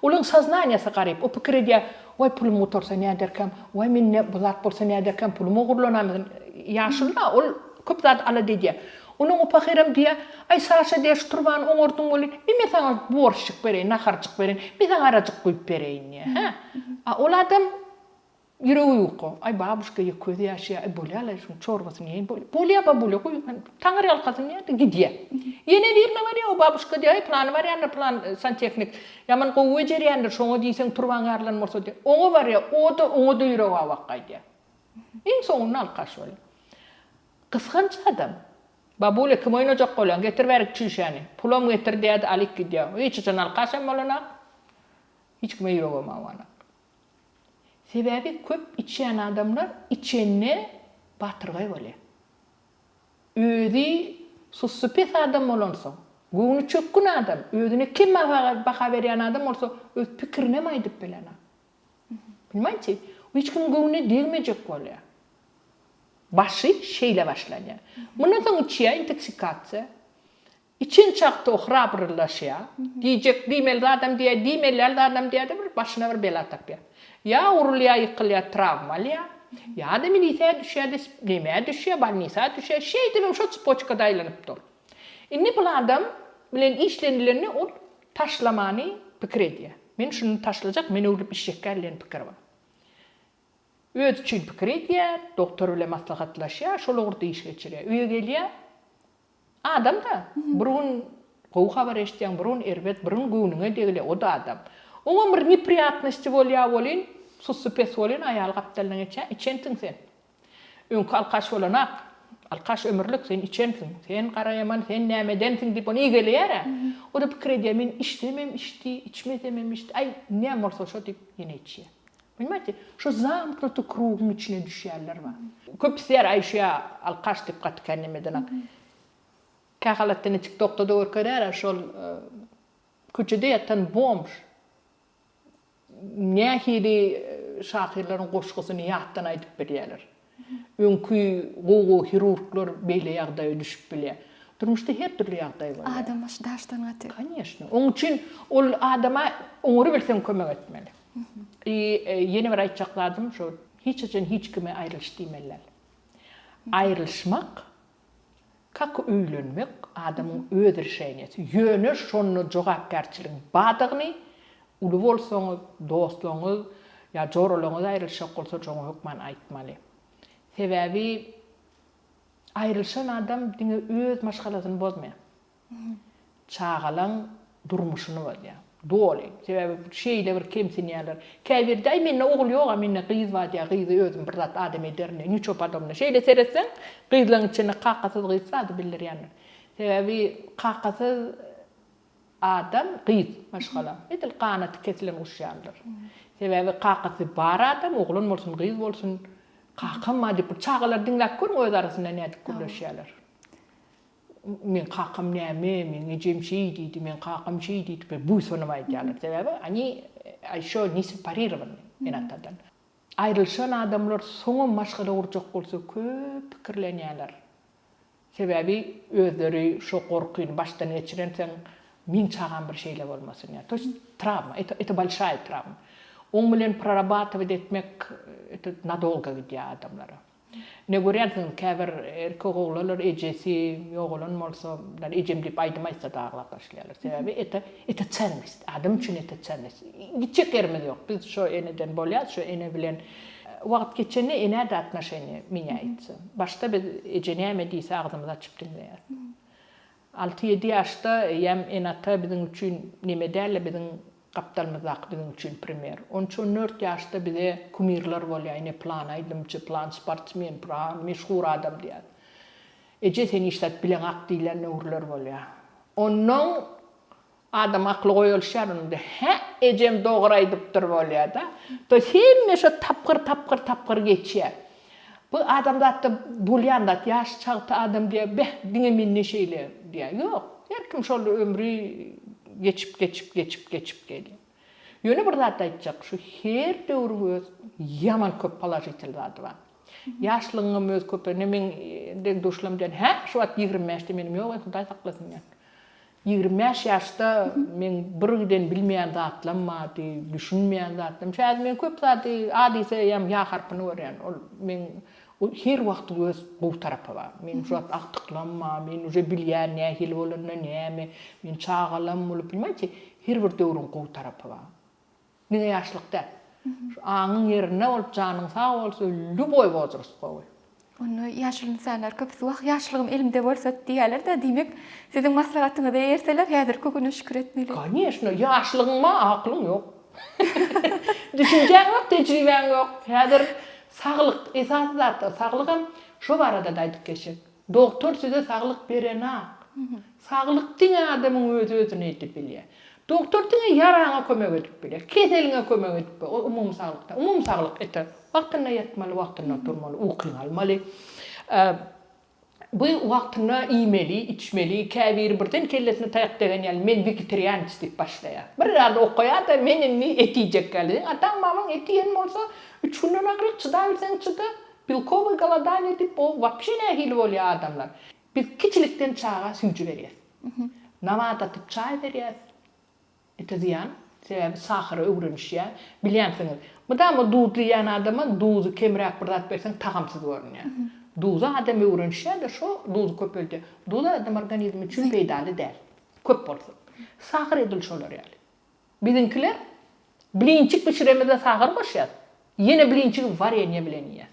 Olaň soznaniýasy garyp. O pikir edýär. Waý pulum gutarsa näderkäm, waý men ne bu zat bolsa näderkäm, pulum ogurlanamyzyn. Ýaşuly-da ol köp zat alada edýär. Onuň o pahyram diýýär, Aý Saşa diýýär, şu turbany oňardyň welin, men saňa borşçik bereýin, naharjyk bereýin, men saňa arajyk guýup bereýin diýýär. Hä? A ol adam Ýüregi ýuka. Aý babuşka ýa köz ýaşy aý bolýa-laý şuň çorbasyny iýeýin bolýa. Bolýa babulýa guý Taňry ýalkasyn diýýär-de gidýär. Ýene birine barýar o babuşka diýýär aý plany barýandyr plan santehnik ýaman gowy bejerýändir şoňa diýseň turbaň ýarylan bolsa diýýär. Oňa barýar o-da oňa-da ýüregi awak gaýdýar. Iň soňunda alkaş bolýar. Gysganç adam. Babulýa kim oýnajak bolýaň getir bärik çüýşäni. Pulam getir diýýär-de alyp gidýär. Hiç haçan alkaşam bolanok. Hiç kime ýüregem awanak. Sebäbi köp içýän adamlar içende batyrgaý bolýar. Özi sussupes adam bolansoň, göwni çökgün adam, özüne kem baha berýän adam bolsa öz pikirinem aýdyp bilenok. Понимаете? Hiç kimiň göwnüne degmejek bolýar. Başy şeýle başlanýar. Mundan soň içýär, intoksikasiýa. Içen çagta o hrabrlaşýar. Diýjek, diýmeli zadam diýýär, diýmeli däl zadam diýýär-de bir başyna bir bela tapýar. Ýa urulýar, ýykylýar, trawma alýar, ýa-da milisä düşýär-de, nämä düşýär, bolnisa düşýär, şeýdibem şo tsepoçkada aýlanyp dur. Indi bul adam bilen işlenilende ol taşlamany pikir edýär. Men şuny taşlajak, men öwrülip içjek däl diýen pikir bar. Özi üçin pikir edýär, dogtor bilen maslahatlaşýar, şol ugurda iş geçirýär. Öýe gelýär, Adam-da. Bir gün gowy habar eşitýäň, bir gün erbet, bir gün göwnüňe degilýär, o-da adam. Oňam bir nepriýatnosti bolýar welin, sussy pes welin, aýaly gapdalyndan geçýär, içensiň sen. Öňki alkaş bolanak, alkaş ömürlik, sen içensiň, sen garaýaman, sen nämedensiň diýip ony igeleýär-ä. O-da pikir edýär, men içsemem içdi, içmesemem içdi, aý, näme bolsa şo diýip, ýene içýär. Понимаете, şo zamknuty krugyň içine düşýänler bar. Köpüsi diýýär, aý şu ýa alkaş diýip gaty kän nemedenak. Kähalatda ine TikTokda-da görkezýär-ä şol köçede ýatan bomž nähili şahyrlaryň goşgusyny ýatdan aýdyp bilýärler. Öňki gowy-gowy hirurglar beýle ýagdaýa düşüp bilýär. Durmuşda her dürli ýagdaý bolýar. Adam başy daşdan gaty. Koneşno. Oň üçin ol adama oňarybilseň kömek etmeli. I ýene bir aýtjak zadym şo hiç haçan hiç kime aýrylyş diýmeli däl. Aýrylyşmak kak öýlenmek adamyň öz rişeniýesi. Ýöne şonda jogapkärçiligiň bardygyny uly bolsaňyz, dostlaryňyz ýa joralaryňyz aýrylyşjak bolsa şoňa hökman aýtmaly. Sebäbi aýrylyşan adam diňe öz maşgalasyny bozmaýar. Çagalaň durmuşyny bozýar. Doly. Sebäbi şeýle bir kemsinýärler. Käbiri aý mende ogul ýog-a, mende gyz bar diýýär, gyzy özüm bir zat adam ederin diýýär. Niço podobno. Şeýle seretseň, gyzlaň içinde kakasyz gyz srazy bildirýändir. Sebäbi kakasyz adam, gyz maşgala, edil ganaty kesilen guş ýalydyr. Sebäbi kakasy bar adam, oglan bolsun, gyz bolsun, kakam bar diýip bir çagalary diňläp görüň öz arasynda nädip gürleşýärler. Meň kakam näme, meň ejem şeý diýdi, meň kakam şeý diýdi diýip buýsanyp aýdýarlar. Sebäbi oni ýeşo ne separirowany ene-atadan. Aýrylyşan adamlar soňam maşgala gurjak bolsa köp pikirlenýärler. Sebäbi özleri şo gorkyny başdan geçirensoň meň çagam bir şeýle bolmasyn diýýär. To ýest trawma, eto eto bolşaýa trawma. Oň bilen prorabatować etmek eto nadolgo gidýär adamlara. Ine görýänsiňiz käbir erkek oglanlar ejesi ýogalan bolsa, ejem diýip aýdym aýtsa-da aglap başlaýarlar. Sebäbi eta eta çennost, adam üçin eta çennost. Gitjek ýerimiz ýok. Biz şo eneden bolýas, şo ene bilen wagt geçende enä-de atnoşeniýe menýaýtsa. Başda biz eje näme diýse agzymyzy açyp diňleýäris. Alty-ýedi ýaşda eýýäm ene-ata biziň üçin neme däl-de biziň gapdalymyzdaky biziň üçin primer. On üç-on dört ýaşda bize kumirler bolýar, ine plan aýdymçy, plan sportsmen, plan meşhur adam diýýär. Eje sen hiç zat bileňak diýlen döwürler bolýar. Onnoň Adam akly goýalyşýar onda hä ejem dogry aýdypdyr bolýada. To hemme şo tapgyr tapgyr tapgyr geçýär. Bu adamzatda bolýan zat ýaş çagta adam diýýär beh diňe mende şeýle diýýär. Ýok her kim şol ömri geçip geçip geçip geçip gelýär. Ýöne bir zat aýtjak şu her döwrüň öz ýaman köp položitel zady bar. Ýaşlygyňam öz köp ine meň deň duşlam diýen hä şu wagt 25 de menem ýok eý hudaý saklasyn diýen. 25 ýaşda meň bir giden bilmeýän zatlam bardy, düşünmeýän zatlam. Häzir men köp zady A diýse eýýäm Ýa harpyny görýän. Ol meň her wagtyň öz gowy tarapy bar. Meň şu wagt agtyklam bar, men uje bilýän nähili bolanda näme, men çagalam bolup, понимаете, her bir döwrüň gowy tarapy bar. Diňe ýaşlyk däl. Şu aňyň ýerinde bolup, janyň sag bolsa, lýuboý wozrast gowy. Onda ýaşuly ynsanlar köpüsi wah ýaşlygym elimde bolsa diýýärler-de, diýmek siziň maslahatyňyza eýerseler häzirki güne şükür etmeli. Koneşno, ýaşlygyň bar, akylyň ýok. Düşünjäň ýok, tejribäň ýok. Häzir saglyk, esasy zat-da saglygam, şo barada-da aýdyp geçjek. Dogtor size saglyk berenak. Saglyk diňe adamyň özi özüne edip bilýär. Dogtor diňe ýaraňa kömek edip bilýär, keseliňe kömek edip bilýär. Ol umumy saglyk däl. Umumy saglyk ete wagtynda ýatmaly, wagtynda turmaly, ukyňy almaly. Bu wagtynda iýmeli, içmeli. Käbiri birden kellesine taýak degen ýaly men wegetarianec diýip başlaýar. Bir zady okaýar-da men indi et iýjek ýaly. Seň ataň mamaň et iýen bolsa üç günden agyryk çydabilseň çyda. Belkowyý golodaniýa diýip o wapşe nähili bolýar adamlar. Biz kiçilikden çaga süýji berýäs. Nabat atyp çaý berýäs. Ete zyýan. Sebäbi sahara öwrenişýär. Bilýänsiňiz. Mydama duzly iýen adama duzy kemräk bir zat berseň tagamsyz görünýär. Duza adam öwrenişýär-de şo duzy köpeldýär. Duz adam organizmi üçin peýdaly däl. Köp bolsa. Sahar edil şolar ýaly. Biziňkiler blinçik bişiremizde sahyr goşýas. Ýene blinçigi warenýe bilen iýýäs.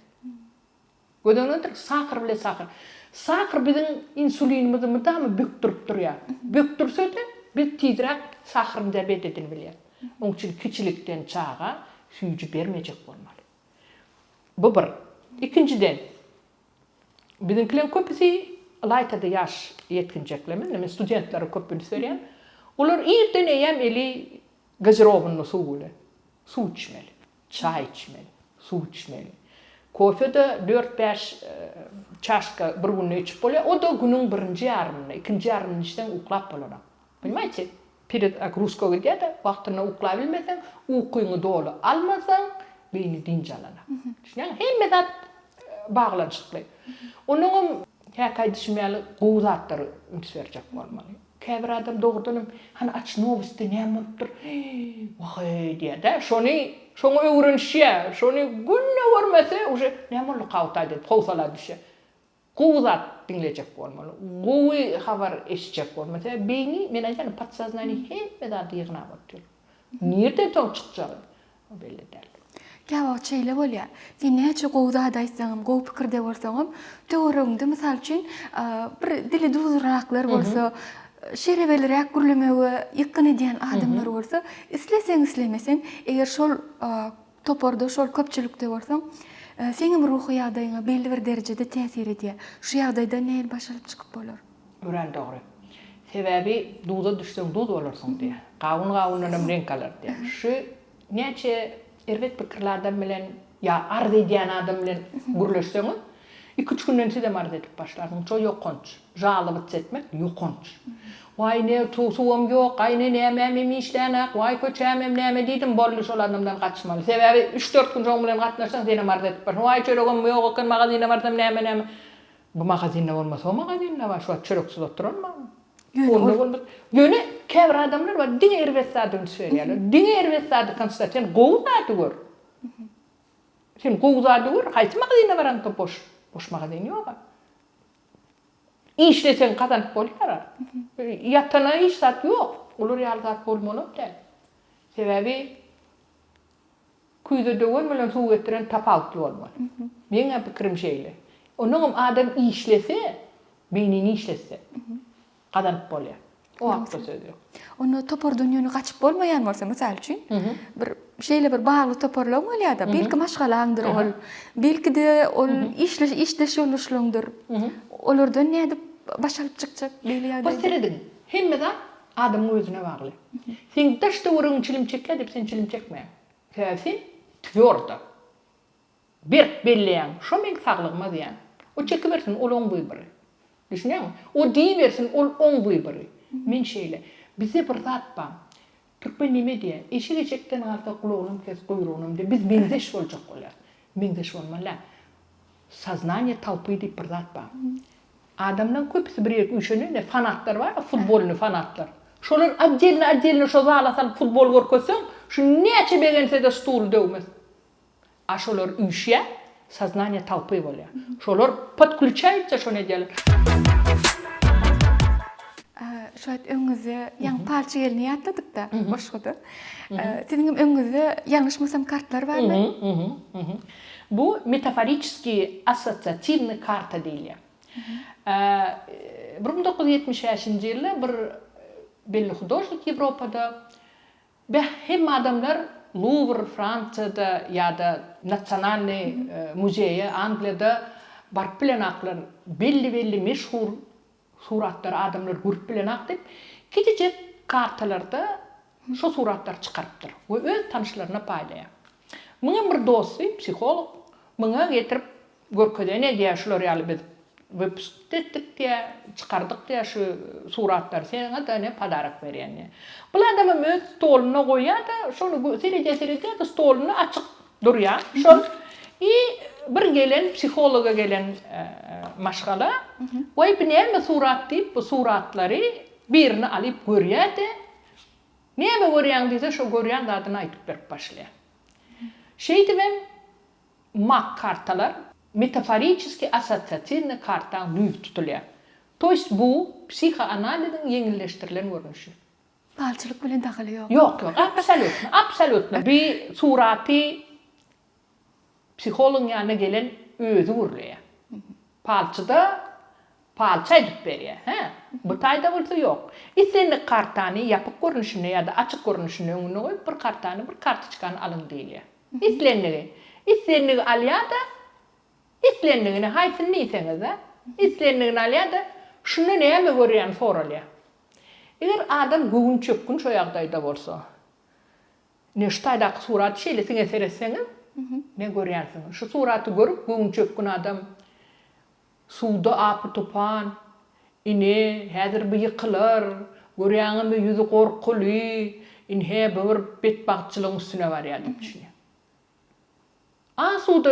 Göz öňüne getiriň, sahyr bile sahyr. Sahyr biziň insulinimizi mydama bökdürip durýar. Bökdürse-de, biz tizräk sahyryň diabetedini bilýäs. Oň üçin kiçilikden çaga süýji bermejek bolmaly. Bu bir. Ikinjiden, Biziňkileň köpüsi, ylaýta-da ýaş ýetginjeklerimiz, indi men studentlere köp üns berýän, olar irden eýýäm eli gazirowanyny suw bilen, suw içmeli, çaý içmeli, suw içmeli. Kofe-de dört-bäş çaşka bir günde içip bolýar, o-da günüň birinji ýarymynda, ikinji ýarymynda içseň uklap bolanok. Poнимаете? Perezagruzka gidýär-de, wagtynda uklabilmeseň, ukyňy doly almasaň, beýni dynç alanak. Düşünýäňmi? Hemme zat baglanyşykly. Onuňam häki aýdyşym ýaly gowy zatlara üns berjek bolmaly. Käbir adam dogrudan hem, hany aç nowostda näme bolupdyr, waheý diýýär-de, şony şoňa öwrenişýär, şony günde görmese, uje näme bolduka o taýda diýip howsala düşýär. Gowy zat diňlejek bolmaly. Gowy habar eşitjek bolmaly. Sebäbi beýni, men aýdýan, podsoznaniýe hemme zady ýygnap otyr. Nirden soň çykjagy belli däl. Käwagt şeýle bolýar. Sen näçe gowy zat aýtsaňam, gowy pikirde bolsaňam, töweregiňde mysal üçin, bir dili duzluraklar bolsa, şerebeliräk gürlemege ýykgyn edýän adamlar bolsa, isleseň-islemeseň, eger şol Toparda, şol köpçülikde bolsaň, seňem ruhy ýagdaýyňa belli bir derejede täsir edýär. Şu ýagdaýdan nähili baş alyp çykyp bolar? Örän dogry. Sebäbi duza düşseň duz bolarsyň diýýär. Gawun gawundanam reňk alar diýýär. Şu näçe erbet pikirli adam bilen ýa arz edýän adam bilen gürleşseňiz, iki-üç günden sizem arz edip başlarsyňyz. Şo ýokanç. Žalowats etmek ýokanç. Waý ne suwam ýok, aý ne nämämem işlänak, waý köçämem näme diýdim, boldy şol adamdan gaçmaly. Sebäbi üç-dört gün şoň bilen gatnaşsaň senem arz edip barsyň. Waý çöregem ýok eken magazine barsam näme näme. Bu magazinde bolmasa o magazinde bar, şu wagt çöreksiz oturan bar. Onda bolmasa. Ýöne käbir adamlar bar diňe erbet zada üns berýärler. Diňe erbet zady konstatasiýa, sen gowy zady gör. Sen gowy zady gör, haýsy magazine baraňda boş, boş magazin ýok-a. Işleseň gazanyp bolýar-a. Ýatana hiç zat ýok. Olar ýaly zat bolmalam däl. Sebäbi küýze döwen bilen suw getiren tapawutly bolmaly. Meň-ä pikirim şeýle. Onnoňam adam işlese, beýnini işletse, gazanyp bolýar. O hakda söz ýok. Onda topardan ýöne gaçyp bolmaýan bolsa, mysal üçin, bir şeýle bir bagly toparlaň bolýar-da, belki maşgalaňdyr ol, belki-de ol işleş işdeş ýoldaşlaryňdyr. Olardan nädip baş alyp çykjak beýle ýagdaýda? Bas serediň, hemme zat adamyň özüne bagly. Seň daş-töweregiň çilim çekýär diýip sen çilim çekmeýäň. Sebäbi sen twýordo. Berk belleýäň, şo meň saglygyma zyýan. O çekibersin, ol oň wybory. Düşünýäňmi? O diýibersin, ol oň wybory. Men şeýle. Bizde bir zat bar. Türkmen neme diýýär? Eşek eşekden galsa gulagynam kes, guýrugynam diýýär. Biz meňzeş boljak bolýarys. Meňzeş bolmaly däl. Soznaniýe tolpy diýip bir zat bar. Adamlaň köpüsi bir ýere üýşende ine fanatlar bar-a futbolny fanatlar. Şolar otdelno otdelno şo zala salyp futbol görkezseň, şu näçe begense-de stuly döwmez. A şolar üýşýär, soznание толпы bolýar. Şolar podklýuçaýutsa şony edýärler. Şu wagt öňüňizde ýaňy palçy gelni ýatladyk-da goşguda. Siziň hem öňüňizde ýalňyşmasam kartlar barmy? Bu metaforiçeskiý assosiatiwnyý karta diýilýär. 1975-nji ýylda bir belli hudožnik Ýewropada Beh, hemme adamlar Luwr, Fransiýada, ýa-da Nasionalnyý muzeýe, Angliýada, baryp bilenaklar, belli-belli meşhur suratlary adamlar görüp bilenak diýip, kiçijek kartalarda şo suratlary çykarypdyr we öz tanyşlaryna paýlaýar. Muňam bir dosty, psiholog, muňa getirip Görkezen edýär şular ýaly biz wypust etdik diýýär, çykardyk diýýär şu suratlary saňa-da ne podarok berýän diýýär. Bul adamam öz stolunda goýýar-da, şony seredýär seredýär-de stolunda açyk durýar şol. I bir gelen psihologa gelen maşgala, Waý bu näme surat diýip bu suratlary birini alyp görýär-de, näme görýäň diýse şo görýän zadyny aýdyp berip başlaýar. Şeýdibem Mak kartalar metaforiçeskiý assosiatiwnyý kartaň düýbi tutulýar. To ýest bu psihoanaliziň ýeňilleşdirilen görnüşi. Palçylyk bilen dahyly ýok. Ýok ýok absolýutno absolýutno bi suraty psihologyň ýanyna gelen özi gürleýär. Palçyda palçy aýdyp berýär hä bu taýda bolsa ýok. Islendik kartany ýapyk görnüşinde ýa-da açyk görnüşinde öňünde goýup bir kartany bir kartoçkany alyň diýilýär. Islenligi. Islenligi alýar-da, islenligini, haýsyny diýseňiz-de, islenligini alýar-da, şunda näme görýäni soralýar. Eger adam göwün çökgün şo ýagdaýda bolsa, ine şu taýdaky suraty şeýle siňe seretseňiz, ne görýänsiňiz? Şu suraty görüp göwün çökgün adam Suwda apy-tupan, ine, häzir bu ýykylar, görýäňizmi, ýüzi gorkuly, ine, bu bir betbagtçylygyň üstüne barýar diýip düşünýär. Asuda,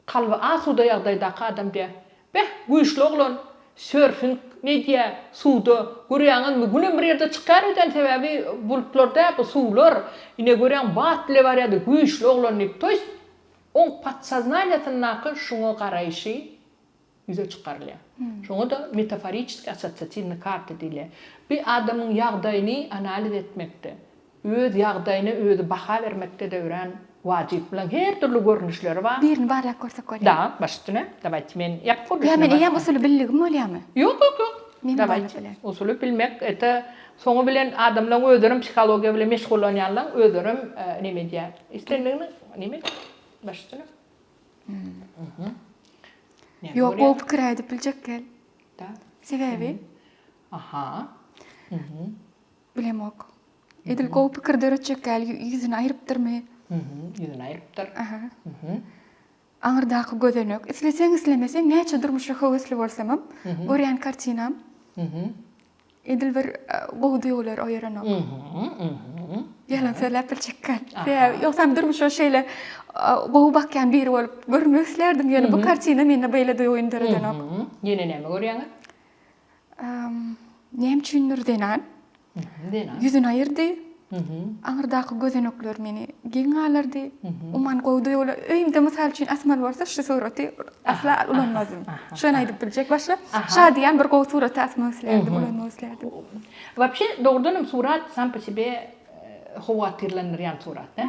kalby asuda ýagdaýdaky adam diýýär, Beh, güýçli oglan, sörfing edýär suwda, görýäňizmi, günem bir ýerde çykýar öýdýän, sebäbi bulutlar däl, bu suwlar, ine, görýäň, bat bile barýar, güýçli oglan diýip, to ýest, Oň podsoznaniýasyndaky şuňa garaýşy ýüze çykarylýar. Şoňa-da metaforiçeskiý assosiatiwnyý karta diýilýär. Bu adamyň ýagdaýyny analiz etmekde, öz ýagdaýyna özi baha bermekde-de örän wajyp. Bulaň her dürli görnüşleri bar. Birini barlap görsek bolýar. Da, baş üstüne. Dawayte men ýapyk görnüşine Ýa men eýýäm usuly bildigim bolýarmy? Ýok, ýok, ýok. Men barlap bilerin. Usuly bilmek, это soňy bilen adamlaň özlerem psihologiýa bilen meşgullanýanlaň özlerem neme edýär. Islendigini Neme? Baş üstüne. Ýok, gowy pikir aýdyp biljek gel. Da. Sebäbi? Aha. Bilemok. Edil gowy pikir döretjek gel, ýüzüni aýrypdyrmy? Ýüzüni aýrypdyr. Aha. Aňyrdaky gözenek. Isleseň, islemeseň, näçe durmuşa höwesli bolsamam, görýän kartinam Edil bir gowy duýgular oýaranok. Ýalan sözläp biljek däl. Sebäbi ýogsam durmuşa şeýle gowy bakýan biri bolup görünmek islärdim, ýöne bu kartina mende beýle duýgyny döredenok. Ýene näme görýäňiz? Näme üçindir zenan. Zenan. Ýüzüni aýyrdy. Aňyrdaky gözenekler meni geň galdyrdy. Umuman gowy duýgular. Öýümde mysal üçin asmaly bolsa şu suraty asla ulanmazdym. Şony aýdyp biljek. Başga şadyýan bir gowy suraty asmak islerdim, ulanmak islerdim. Wapşe dogrudan hem surat sam po sebe howatyrlandyrýan surat dä.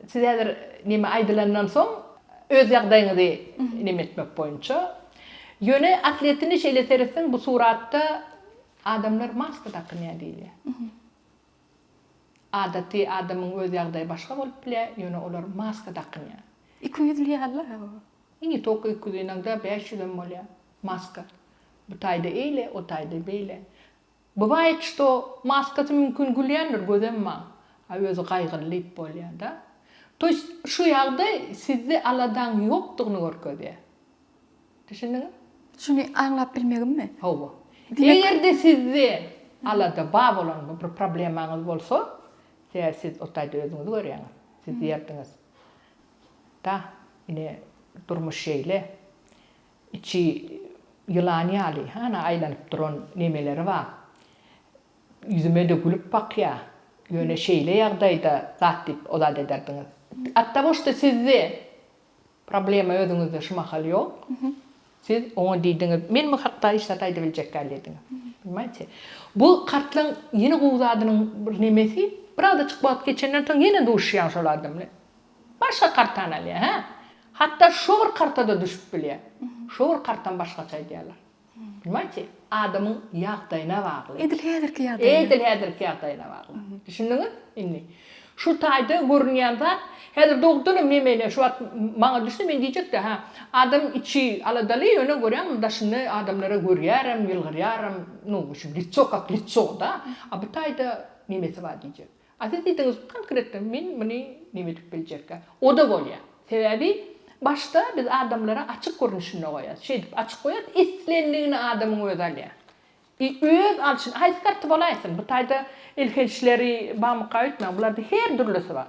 Siz häzir neme aýdylandan soň öz ýagdaýyňyzy neme etmek boýunça. Ýöne aslyýetinde şeýle seretseň bu suratda Adamlar maska dakynýar diýilýär. Adaty adamyň öz ýagdaýy başga bolup bilýär, ýöne olar maska dakynýar. Ikiýüzli ýaly-la o. Ne tolko ikiýüzli, inogda bäş ýüzem bolýar maska. Bu taýda eýle, o taýda beýle. Bywaýet çto maskasy mümkin gülýändir gözem bar, a özi gaýgyly diýip bolýar-da. To ýest şu ýagdaý sizde aladaň ýokdugyny görkezýär. Düşündiňiz? Şuny aňlap bilmegimmi? Hawa. Eger-de sizde alada bar bolan bir problemaňyz bolsa, sebäbi siz o taýda özüňizi görýäňiz. Siz diýerdiňiz, Da, ine, durmuş şeýle. Içi ýylan ýaly, hana aýlanyp duran nemeleri bar. Ýüzüme-de gülüp bakýar. Ýöne şeýle ýagdaýda zat diýip o zat ederdiňiz. At того что sizde problema özüňizde şu mahal ýok. Siz oňa diýdiňiz, men bu hakda hiç zat aýda biljek däl diýdiňiz. Понимаете? Bu kartlaň ýene gowy zadynyň bir nemesi, birazajyk wagt geçenden soň ýene duşýaň şol adam bilen. Başga kartany alýar, hä? Hatda şo bir karta-da düşüp bilýär. Şo bir kartam başgaça aýdýarlar. Понимаете? Adamyň ýagdaýyna bagly. Edil häzirki ýagdaýyna. Edil häzirki ýagdaýyna bagly. Düşündiňiz? Indi. Şu taýda görünýän zat, häzir dogrudanam nemene şu wagt maňa düşse men diýjek-de, hä, adam içi aladaly, ýöne görýäňmi daşynda adamlara görýärem, ýylgyrýaram, nu, w общем, litso kak litso, da. A bu taýda nemesi bar diýjek. A siz diýdiňiz konkretno men muny neme edip biljekkä. O-da bolýar. Sebäbi başda biz adamlara açyk görnüşinde goýýas. Şeýdip açyk goýýas, islendigini adamyň özi alýar. I öz alşyny, haýsy karty bolaýsyn, bu taýda elhençleri barmyka öýtmäň, bularda her dürlüsi bar.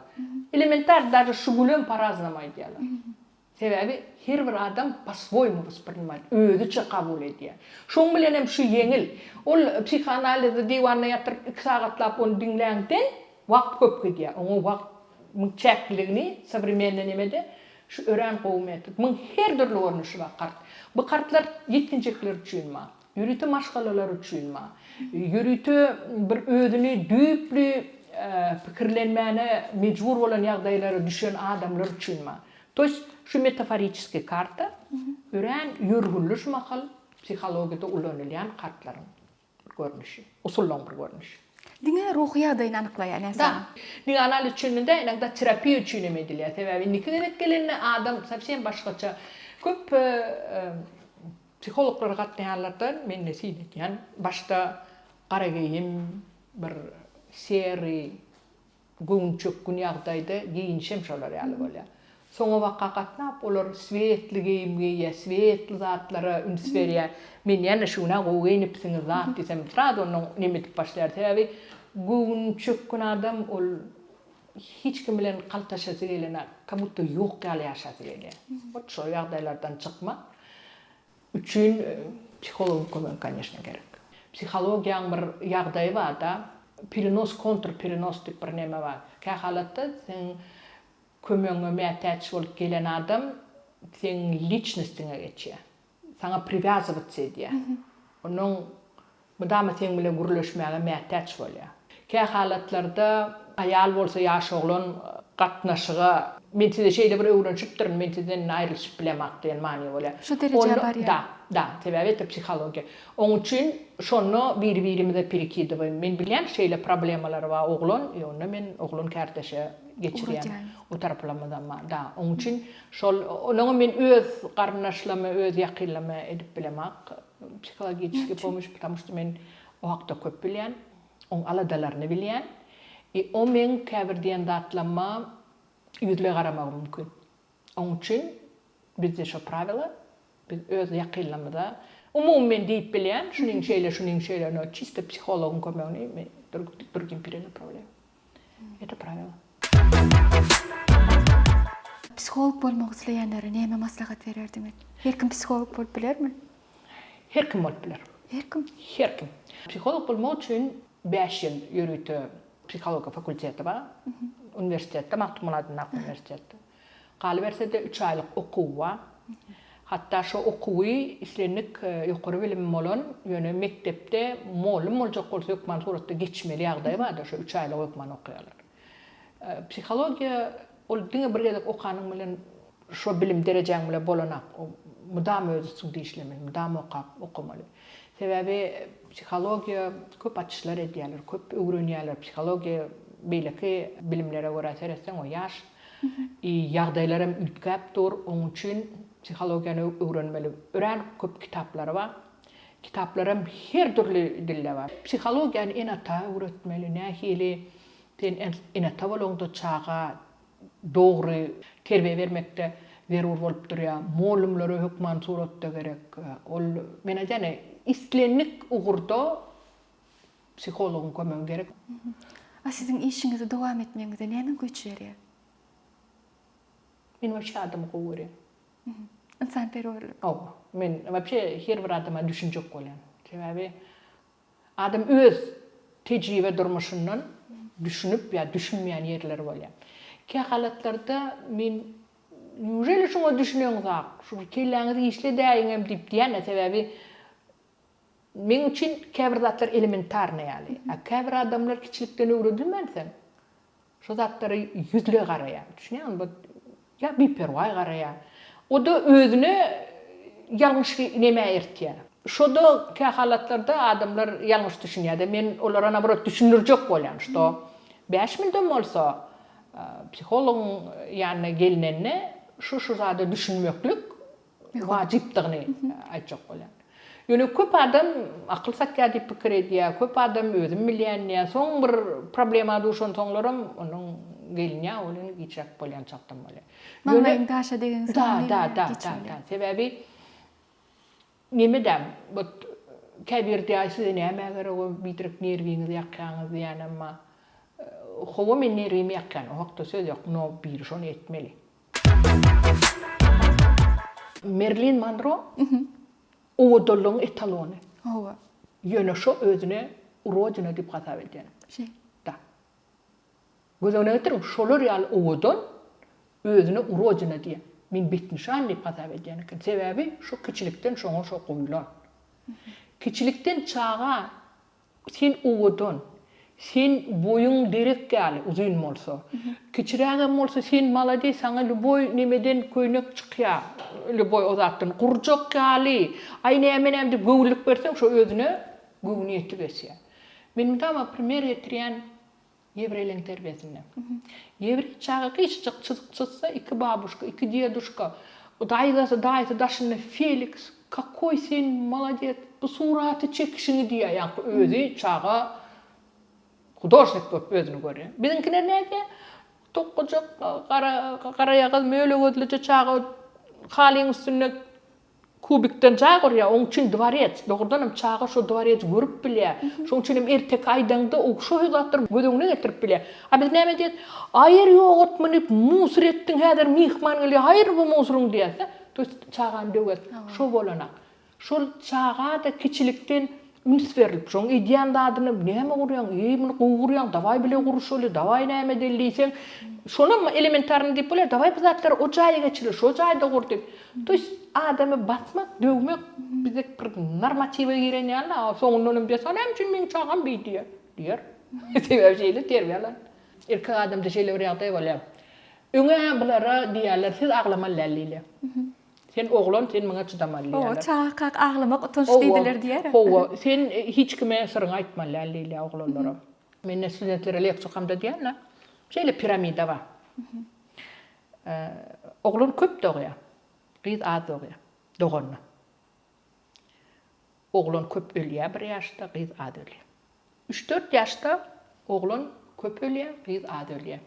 Elementar daže şu gülem po-raznomu aýdýarlar. Sebäbi her bir adam po-svoýmu wosprinimaýt, özüçe kabul edýär. Şoň bilen hem şu ýeňil. Ol psihoanalizi diwanda ýatyryp iki sagatlap ony diňläňden wagt köp gidýär. Oňa wagtyň çäkliligini sowremennyý nemede şu örän gowy metod. Muň her dürli görnüşi bar kart. Bu kartlar ýetginjekler üçin bar. Ýörite maşgalalar üçin bar. Ýörite bir özüni düýpli pikirlenmäne mejbur bolan ýagdaýlara düşen adamlar üçin bar. To ýest şu metaforiçeskiý karta örän ýörgünli şu mahal psihologiýada ulanylýan kartlaryň bir görnüşi, usullaryň bir görnüşi. Diňe ruhy ýagdaýyny anyklaýar näsagyň. Da. Diňe analiz üçin däl, inogda terapiýa üçin hem edilýär. Sebäbi indiki gezek gelende adam sowsem başgaça. Köp Psihologlara gatnaýanlardan men-de syn edýän. Başda gara geýim, bir seriý, göwünçökgün ýagdaýda geýinişem şolar ýaly bolýar. Soňabaka gatnap olar svetli geýim geýýär, svetli zatlara üns berýär. Men ýene şu gün-ä gowy geýnipsiňiz zat diýsem, srazu ondan neme edip başlaýar. Sebäbi göwünçökgün adam ol hiç kim bilen galtaşasy gelenok, как budda ýok ýaly ýaşasy gelýär. Wot şol ýagdaýlardan çykmak üçin psihologyň kömegi koneşno gerek. Psihologiýaň bir ýagdaýy barda, perenos kontr perenos diýip bir neme bar. Kä halatda seň kömegiňe mätäç bolup gelen adam seň liçnostiňe geçýär. Saňa priwýazywatsa edýär. Onuň mydama seň bilen gürleşmäge mätäç bolýar. Kä halatlarda aýal bolsa ýaş oglan gatnaşyga men size şeýle bir öwrenişipdirin, men sizden indi aýrylyşyp bilemak diýen many bolýar. Şu derejä barýar. Da, da, sebäbi ete psihologiýa. Oň üçin şonda biri-birimize perekidywaýyn. Men bilýän şeýle problemalary bar oglan, i onda men oglan kärdeşe geçirýän. O taraplamazam bar. Da, oň üçin şol, onuňam men öz garyndaşlama, öz ýakynlama edip bilemak psihologiçeskiý pomoş, потому что men o hakda köp bilýän, oň aladalaryny bilýän. I o meň käbir diýen zatlamma ýüzleý garamagy mümkin. Oň üçin bizde şo prawila, biz öz ýakynlarymyza, umumy men diýip bilýän, şunyň şeýle, şunyň şeýle, no çisto psihologyň kömegini men drugim perenapravlýaýu. Eto prawilo. Psiholog bolmak isleýänlere näme maslahat bererdiňiz? Her kim psiholog bolup bilermi? Her kim bolup biler. Her kim? Her kim. Psiholog bolmak üçin 5 ýyl ýörite psihologiýa fakulteti bar. Uniwersitetde, Magtymguly adyndaky uniwersitetde. Galyberse-de üç aýlyk okuw bar. Hatda şo okuwy islendik ýokary bilimi bolan, ýöne mekdepde mugallym boljak bolsa hökman suratda geçmeli ýagdaýy bar-da, şo üç aýlyk hökman okaýarlar. Psihologiýa ol diňe bir gezek okanyň bilen şo bilim derejäň bilen bolanak. O mydama öz üstüňde işlemeli, mydama okap, okamaly. Sebäbi psihologiýa köp açyşlar edýärler, köp öwrenýärler. Psihologiýa beýleki bilimlere görä seretseň o ýaş. I ýagdaýlar hem üýtgäp dur. Oň üçin psihologiýany öwrenmeli. Örän köp kitaplary bar. Kitaplar hem her dürli dilde bar. Psihologiýany ene-ata öwretmeli. Nähili sen ene-ata bolaňda çaga dogry terbiýe bermekde zerur bolup durýar. Mugallymlara hökman suratda gerek. Ol men aýdýan, islendik ugurda psihologyň kömegi gerek. A siziň işiňizi dowam etmegiňize näme güýç berýär? Men wapşe adamy gowy görýän. Ynsanperwerlik. Hawa. Men wapşe her bir adama düşünjek bolýan. Sebäbi adam öz tejribe durmuşyndan düşünip ýa düşünmeýän ýerleri bolýar. Kähalatlarda men Neujeli şuňa düşüneňzak, şu bir kelläňizi işledäýiňem diýip diýýän-ä, sebäbi meň üçin käbir zatlar elementarnyý ýaly. A käbir adamlar kiçilikden öwredilmänsoň, şo zatlara ýüzleý garaýar. Düşünýäňmi? Bu ýa biperwaý garaýar. O-da özüne ýalňyş nemä eltýär. Şo-da kähalatlarda adamlar ýalňyş düşünýär-de, men olara naborot düşündirjek bolýan, şto bäş mildem bolsa, Psihologyň ýanyna gelinende şu-şu zada düşünmeklik wajypdygyny aýtjak bolýan. Ýöne köp adam akyl satýar diýip pikir edýär, köp adam özüm bilýän diýýär. Soň bir problema duşansoňlaram onuň gelinýär, ol indi giçräk bolýan çakdan bolýar. Maňlaýyň daşa degen Da, da, da, da, da. Sebäbi Neme-dä, but käbir diýýär, size nämä gerek o biderek nerwiňizi ýakýaňyz diýýän emma hawa men nerwimi ýakýan o hakda söz ýok, no biri şony etmeli. Merlin Monro owadanlygyň etalony. Hawa. Ýöne şo özüne urodina diýip hasap edýän. Şeý. Da. Göz öňüne getiriň, şolar ýaly owadan özüne urodina diýen, men betnyşan diýip hasap edýän eken. Sebäbi şo kiçilikden şoňa şo goýlan. Kiçilikden çaga sen owadan, sen boýuň derek ýaly uzyn bolsa, kiçirägem bolsa sen malades saňa lýuboý nemeden köýnek çykýar, lýuboý o zatdan gurjak ýaly, aý näme näme diýip göwünlik berseň şo özüne göwniýeti ösýär. Men mydama primer getirýän Ýewreýleň terbiýesinde. Ýewreý çaga gyşyjyk çyzyk çyzsa, iki babuşka, iki deduşka, daýzasy, daýysy daşynda Feliks, kakoý sen molodec, bu suraty çekişiňi diýýär, ýaňky özi çaga hudožnik bolup özüni görýär. Biziňkiler nädýär? Tokgajyk, gara, garaýagyz, möle gözlüje çaga halyň üstünde Kubikden jaý gurýar, oň üçin dworec. Dogrudanam çaga şo dworeci görüp bilýär. Şoň üçin hem erteki aýdaňda o şo zatlary göz öňüne getirip bilýär. A biz näme diýýäs? Aýyr ýogat muny musur etdiň häzir myhman gelýär haýyr bu musuryň diýýäs-de. To ýest çagany döwýäs. Şo bolanak. Şol çaga-da kiçilikden üns berlip, şoň edýän zadyna näme gurýaň, eý muny gowy gurýaň, dawaý bile guruşaly, dawaý näme edeli diýseň, şonam elementarny diýip bolýar, dawaý bu zatlary o jaýa geçireli, şo jaýda gur diýip. To ýest adamy basmak, döwmek bize bir normatiwe giren ýaly, a soňundan hem diýer, näme üçin meň çagam beý diýýär, diýer. Sebäbi şeýle terbiýe alan. Erkek adamda şeýle bir ýagdaý bolýar. Öňe bulara diýýärler, siz aglamaly däl diýilýär. Sen oglan, sen muňa çydamaly Hawa, diýýärler. çagakak aglamak utanç diýdiler diýer. Hawa, sen hiç kime syryňy aýtmaly däl diýilýär oglanlara. Men-de studentlere leksiýa okamda diýýän-de, şeýle piramida bar. Oglan köp dogýar, gyz az dogýar, doganda. Oglan köp ölýär bir ýaşda, gyz az ölýär. Üç-dört ýaşda oglan köp ölýär, gyz az ölýär.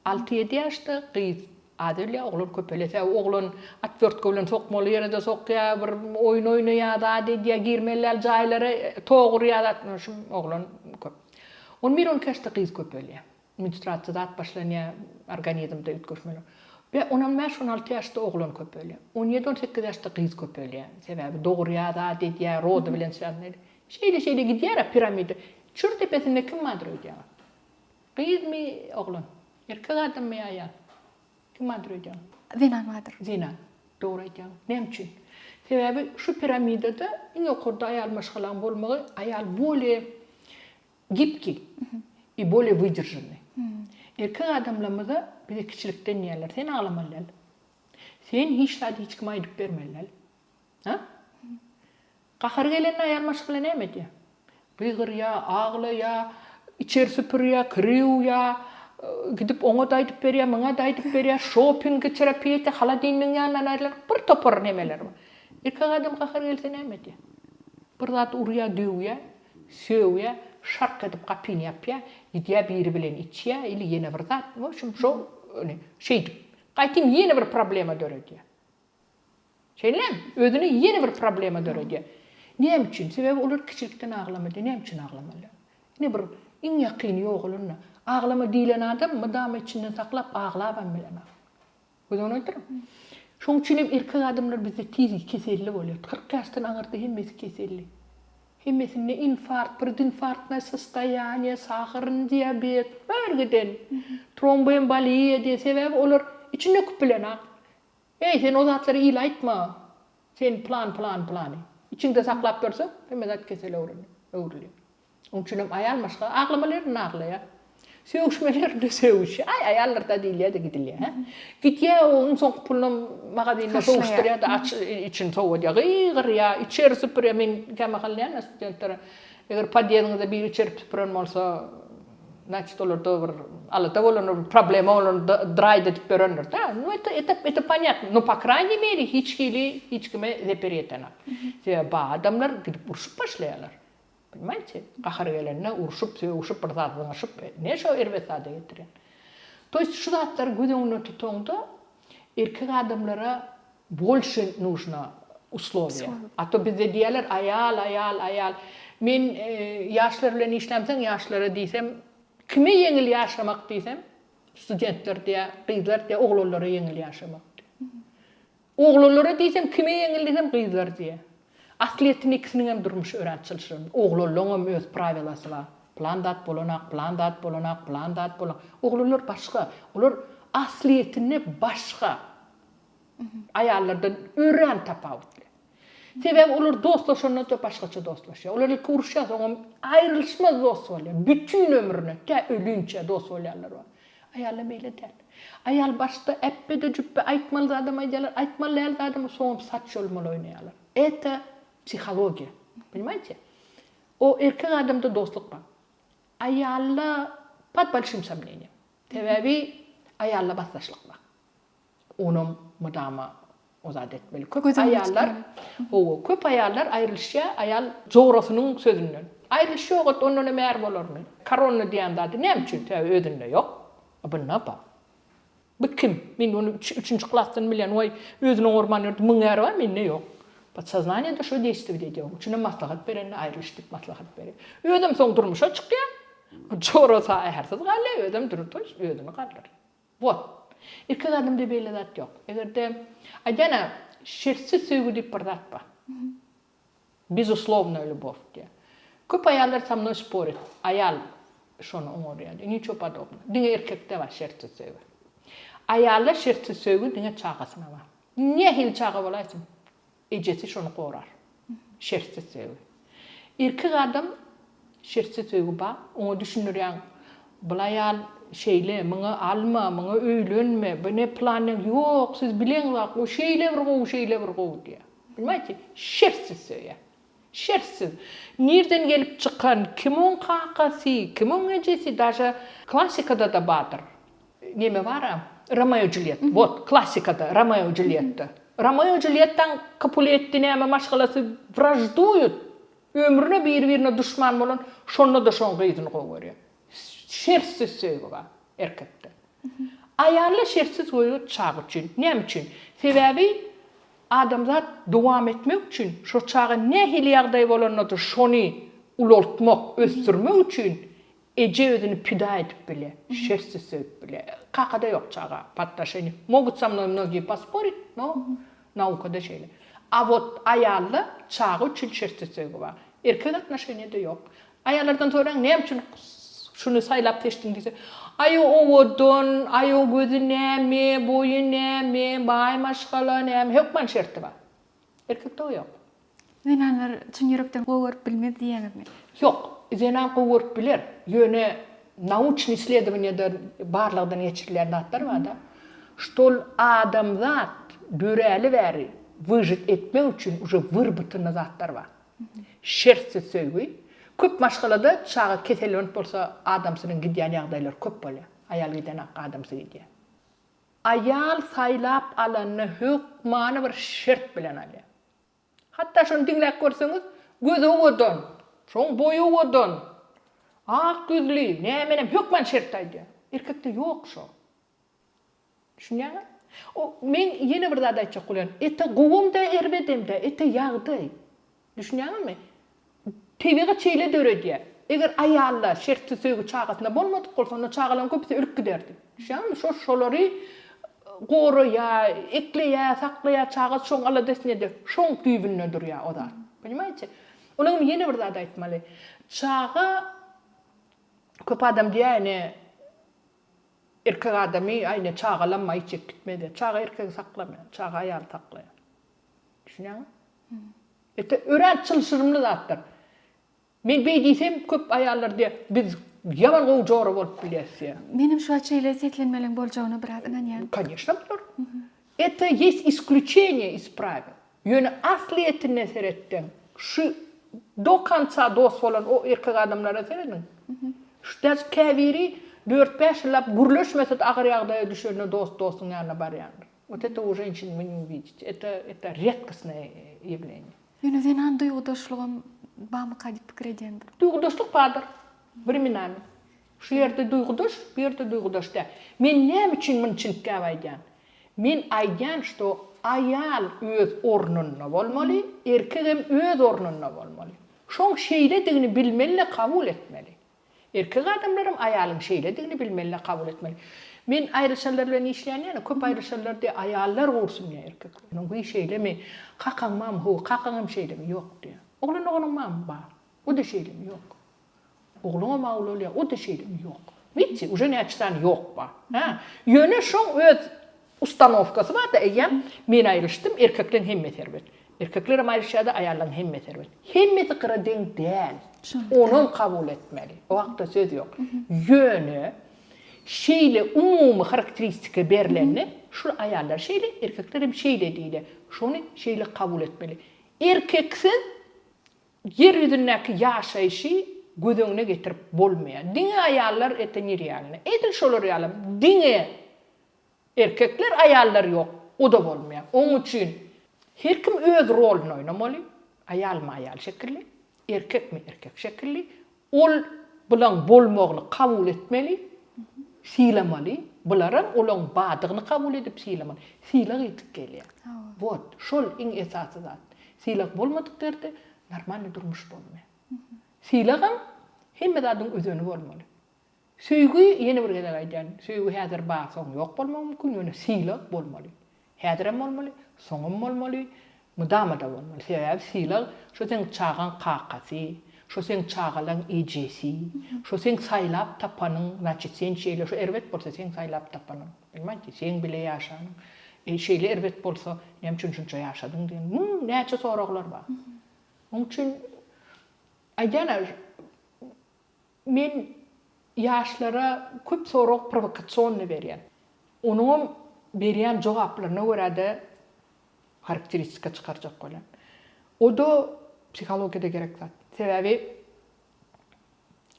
Alty-ýedi ýaşda gyz az ölýär, oglan köp ölýär. Sebäbi oglan otwörtka bilen sokmaly ýere-de sokýar, bir oýun oýnaýar, zat edýär, girmeli däl jaýlara tok urýar zat. Şu oglan köp. On bir-on iki ýaşda gyz köp ölýär. Menstruasiýa zat başlanýar, organizmde üýtgeşmeler. We on bäş-on alty ýaşda oglan köp ölýär. On ýedi-on sekiz ýaşda gyz köp ölýär. Sebäbi dogurýar, zat edýär, rody bilen swýaznyý. Şeýle-şeýle gidýär-ä piramida. Çür depesinde kim bardyr öýdýäňiz? Gyzmy, oglan? Erkek adammy ýa aýal? Kim bardyr öýdýäňiz? Zenan bardyr. Zenan. Dogry aýdýaňyz. Näme üçin? Sebäbi şu piramidada iň ýokarda aýal maşgalaň bolmagy aýal bolýa gibkiý i bolýa wyderžennyý. Erkek adamlarymyza bize kiçilikden diýýärler, sen aglamaly däl. Sen hiç zady hiç kime aýdyp bermeli däl. Ha? Gahary gelende aýal maşgala näme edýär? Gygyrýar, aglaýar, içeri süpürýär, kir ýuwýar, gidip oňa-da aýdyp berýär, muňa-da aýdyp berýär, şopinge, terapiýa etýär, holodilnigiň ýanyndan aýrylan bir topar nemeler bar. Erkek adam gahary gelse näme edýär? Bir zat urýar, döwýär, sögýär, şark edip gapyny ýapýar, gidýär biri bilen içýär ili ýene bir zat, w общем, şo şeýdip, gaýtym ýene bir problema döredýär. Şeýlemi? Özüne ýene bir problema döredýär. Näme üçin? Sebäbi olar kiçilikden aglama diýýär. Näme üçin aglamaly? Ine bir iň ýakyny ýogalanda, aglama diýlen adam mydama içinden saklap aglabam bilenok. Göz öňüne getiriň. Şoň üçin hem erkek adamlar bizde tiz keselli bolýar. 40 ýaşdan aňyrda hemmesi keselli. Hemmesinde infarkt, predinfarktnoe sostoýaniýe, saharnyý diabet, bar giden. Tromboemboliýa diýen, sebäbi olar içini döküp bilenak. Eý, sen o zatlary ile aýtma. Sen plan, plan, plany. Içiňde saklap ýörseň, hemme zat kesele öwrülýär. Onuň üçin hem aýal maşgala aglamaly ýerinde aglaýar. Sögüşmeli ýerinde sögüşýär. Aý, aýallar-da diýilýär-de gidilýär, hä? Gidýär, o iň soňky pulunam magazinde sowuşdyrýar-da, aç içini sowadýar, gygyrýar, içeri süpürýär. Men kämahal diýýän studentlere, eger podýezdiňizde biri içeri süpüren bolsa, значит, olarda bir alada bolandyr, bir problema bolandyr, draýt edip ýörendir-dä. Nu, это, это, это ponýatno. No, po kraýneý mere, hiç hili hiç kime zeper ýetenak. Sebäbi bar adamlar gidip urşup başlaýarlar. Poнимаете? Gahary gelende urşup, sögüşip, bir zat zyňyşyp, ne şo erbet zada getirýär. To ýest şu zatlary göz öňünde tutaňda erkek adamlara bolşe нужно условия. A to bizde diýýärler aýal, aýal, aýal. Men ýaşlar bilen işlämsoň ýaşlara diýsem, kime ýeňil ýaşamak diýsem, studentler diýýär, gyzlar diýýär, oglanlara ýeňil ýaşamak diýýär. Oglanlara diýsem kime ýeňil diýsem gyzlar diýýär. Aslyýetinde ikisiniňem durmuşy örän çylşyrymly. Oglanlaňam öz prawilasy bar. Pylan zat bolanak, pylan zat bolanak, pylan zat bolan. Oglanlar başga. Olar aslyýetinde başga. Aýallardan örän tapawutly. Sebäbi olar dostlaşanda-da başgaça dostlaşýar. Olar ilki uruşýar, soňam aýrylyşmaz dost bolýar. Bütin ömrüne, tä ölinçä dost bolýanlar bar. Aýallar beýle däl. Aýal başda äpbe-de-jüpbe aýtmaly zadam aýdýarlar, aýtmaly däl zadam, soňam saç ýolmaly oýnaýarlar. Eta psihologiýa. Ponimaýte? O erkek adamda dostluk bar. Aýalda pod bolşim somneniýem. Sebäbi aýalda basdaşlyk bar. Onam mydama o zat etmeli. Köp aýallar, hawa, köp aýallar aýrylyşýar, aýal jorasynyň sözünden. Aýrylyş ýok, ot ondan hem är bolarmy? Korona diýen zady näme üçin? Sebäbi özünde ýok. A bunda bar. Bu kim? Men ony üçünji klasdan bilýän. Waý, özüni oňarman ýördi, muň äri bar, mende ýok. Podsoznaniýada şo deýstwiýt edýär. Onuň üçinem maslahat berende aýrylyş diýip maslahat berýär. Özem soň durmuşa çykýar. Jorasy ärsiz galýar, özem durmuş, özüni galdyrýar. Wot. Erkek adamda beýle zat ýok. Egerde, aýdýan-a, şertsiz söýgi diýip bir zat bar. Bezuslovnaýa lýubow diýýär. Köp aýallar sa mnoý sporit, aýal şony oňarýar diýýär. Niço podobno. Diňe erkekde bar şertsiz söýgi. Aýalda şertsiz söýgi diňe çagasyna bar. Nähili çaga bolaýsyn. Ejesi şony gorar. Şertsiz söýgi. Erkek adam şertsiz söýgi bar, oňa düşündirýäň, bul aýal şeýle, muňa alma, muňa öýlenme, bu ne plan ýok, siz bileňzok, o şeýle bir gowy, şeýle bir gowy diýýär. Понимаете? Şertsiz söýýär. Şertsiz. Nirden gelip çykan, kim oň kakasy, kim oň ejesi, daže klassikada-da bardyr. Neme bar-a, Romeo Julýet, wot, klassikada, Romeo Julýetda. Romeo Julýettaň Kapuletti näme maşgalasy wražduýut, ömrüne biri-birine duşman bolan, şonda-da şoň gyzyny gowy görýär. Şertsiz söýgi bar erkekde. Aýalda şertsiz söýgi çaga üçin. Näme üçin? Sebäbi adamzat dowam etmek üçin, şo çaga nähili ýagdaý bolanda-da şony ulaltmak, ösdürmek üçin Eje özüni pida edip bilýär, şertsiz söýüp bilýär. Kakada ýok çaga po отношению. Mogut sa mnoý mnogiý posporit, no naukada şeýle. A wot aýalda çaga üçin şertsiz söýgi bar. Erkek отношeniýada ýok. Aýallardan soraň näme üçin şuny saýlap seçdiň diýse, aý o owadan, aý o gözi näme, boýy näme, baý maşgala näme, hökman şerti bar. Erkekde o ýok. Zenanlar çyn ýürekden gowy görüp bilmez diýýäňizmi? Ýok, zenan gowy görüp biler, ýöne nauçnyý isledowaniýada barlagdan geçirilýän zatlar barda, ştol adamzat döräli bäri wyžit etmek üçin uje wyrbytyny zatlar bar. Şertsiz söýgi. Köp maşgalada çaga kesellenip bolsa adamsynyň gidýän ýagdaýlary köp bolýar. Aýal gidenak adamsy gidýär. Aýal saýlap alanda hökmany bir şert bilen alýar. Hatda şony diňläp görseňiz, gözi owadan, şoň boýy owadan, ak ýüzli, näme-näme, hökman şert aýdýar. Erkekde ýok şo. Düşünýäňizmi? O, men ýene bir zat aýtjak bolýan, ete gowam dä, erbedem dä, ete ýagdaý. Düşünýäňizmi? Tebigat şeýle döredýär. Eger aýalda şertsiz söýgi çagasynda bolmadyk bolsa, onda çagalaryň köpüsi ölüp giderdi. Düşünýäňizmi? Şo şolary. Goraýar, ekleýär, saklaýar, çagasy şoň aladasyny edýär. Şoň düýbünde durýar o zat. Ponimaýte? Onuň hem ýene bir zat aýtmaly. Çaga köp adam diýýär ine erkek adamy aý ine çagalanma hiç ýek gitmez diýýär. Çaga erkegi saklamaýar, çaga aýaly saklaýar. Düşünýäňmi? Ete örän çylşyrymly zatdyr. Men beý diýsem, köp aýallar diýýär, biz ýaman gowy jora bolup bilýäs diýýär. Menem şu wagt şeýle seslenmeleň boljagyna biraz ynanýan. Koneşno bolar. Это есть исключение из правил. Ýöne aslyýetine seretseň, şu do konca dost bolan o erkek adamlara serediň. Şu daž käbiri dört-bäş ýyllap gürleşmese-de agyr ýagdaýa düşende dost dostuň ýanyna barýandyr. Wot это u ženşin вы не увидите. Это это redkostnoe ýewleniýe. Ýöne zenan duýgudaşlygam bamyka diýip pikir edýän bir. Duýgudaşlyk bardyr. Wremenami. Şu ýerde duýgudaş, bu ýerde duýgudaş däl. Men näme üçin muny çintgäp aýdýan? Men aýdýan şto aýal öz ornunda bolmaly, erkegem öz ornunda bolmaly. Şoň şeýledigini bilmeli-de kabul etmeli. Erkek adamlaram aýalyň şeýledigini bilmeli-de kabul etmeli. Men aýrylyşanlar bilen işleýän ýaly, köp aýrylyşanlar diýýär, aýallar gursun diýýär erkekler. Onuň güýi şeýlemi? Kakaň barmy? Hawa. Kakaň hem şeýlemi? Ýok diýýär. Oglan doganyň barmy? Bar. O-da şeýlemi? Ýok. Ogluňam a ulalýar, o-da şeýlemi? Ýok. Widiýe, uje näçe sany ýok bar. Hä? Ýöne şoň öz Ustanowkasy barda eýýäm men aýrylyşdym erkekleň hemmesi erbet. Erkeklerem aýryşýada aýallaň hemmesi erbet. Hemmesi gyra deň däl. Onam kabul etmeli. O hakda söz ýok. Ýöne şeýle umumy harakteristika berlende şul aýallar şeýle erkeklerem şeýle diýilýär. Şony şeýle kabul etmeli. Erkeksiz ýer ýüzündäki ýaşaýşy göz öňüne getirip bolmaýar. Diňe aýallar это nerealno. Edil şolar ýalam diňe Erkekler aýallar ýok oda bolmaýar. Oň üçin her kim öz roluny oýnamaly. Aýalmy aýal şekilli, erkekmi erkek şekilli. Ol bulaň bolmagyny kabul etmeli, sylamaly. Bularam olaň badygyny kabul edip sylamaly. Sylag ýetik gelýär. Wot, şol iň esasy zat. Sylag bolmadyk ýerde normalnyý durmuş bolmaýar. Sylagam hemme zadyň özeni bolmaly. Söýgi, ýene bir gezek aýdýan, söýgi häzir bar, soň ýok bolmagy mümkin, ýöne sylag bolmaly. Häzirem bolmaly, soňam bolmaly, mydama-da bolmaly. Sebäbi sylag şo seň çagaň kakasy, şo seň çagalaň ejesi, şo seň saýlap tapanyň, znaçit sen şeýle, şo erbet bolsa seň saýlap tapanyň, понимаете, seň bile ýaşanyň. E, şeýle erbet bolsa, näme üçin şunça ýaşadyň diýen, müň näçe soraglar bar. Oň üçin aýdýan-a, Men ýaşlara köp sorag prowokasionnyý berýän. Onuňam berýän jogaplaryna görä-de harakteristika çykarjak bolýan. O-da psihologiýada gerek zat. Sebäbi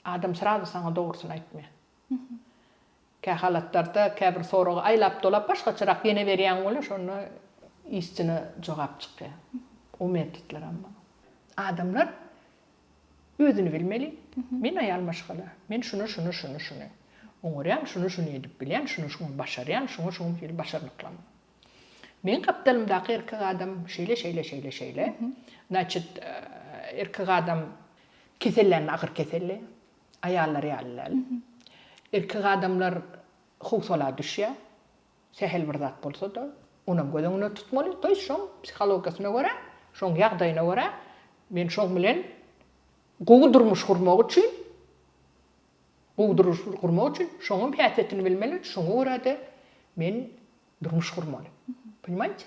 adam srazu saňa dogrusyny aýtmaýar. Kähalatlarda käbir soragy aýlap-dolap başgaçarak ýene berýäň bolýar, şonda istina jogap çykýar. O metodlaram bar. Adamlar Özüni bilmeli. Men aýal maşgala. Men şuny, şuny, şuny, şuny oňarýan, şuny, şuny edip bilýän, şuny, şuny başarýan, şuňa, şuňa hili başarnyklam. Meň gapdalymdaky erkek adam şeýle, şeýle, şeýle, şeýle. Znaçit, erkek adam kesellände agyr keselleýär. Aýallar ýaly däl. Erkek adamlar howsala düşýär. Sähel bir zat bolsa-da, onam göz öňünde tutmaly. To ýest şoň psihologiýasyna görä, şoň ýagdaýyna görä, men şoň bilen gowy durmuş gurmak üçin, gowy durmuş gurmak üçin şoňam häsiýetini bilmeli, şoňa görä-de men durmuş gurmaly. Ponimaýte?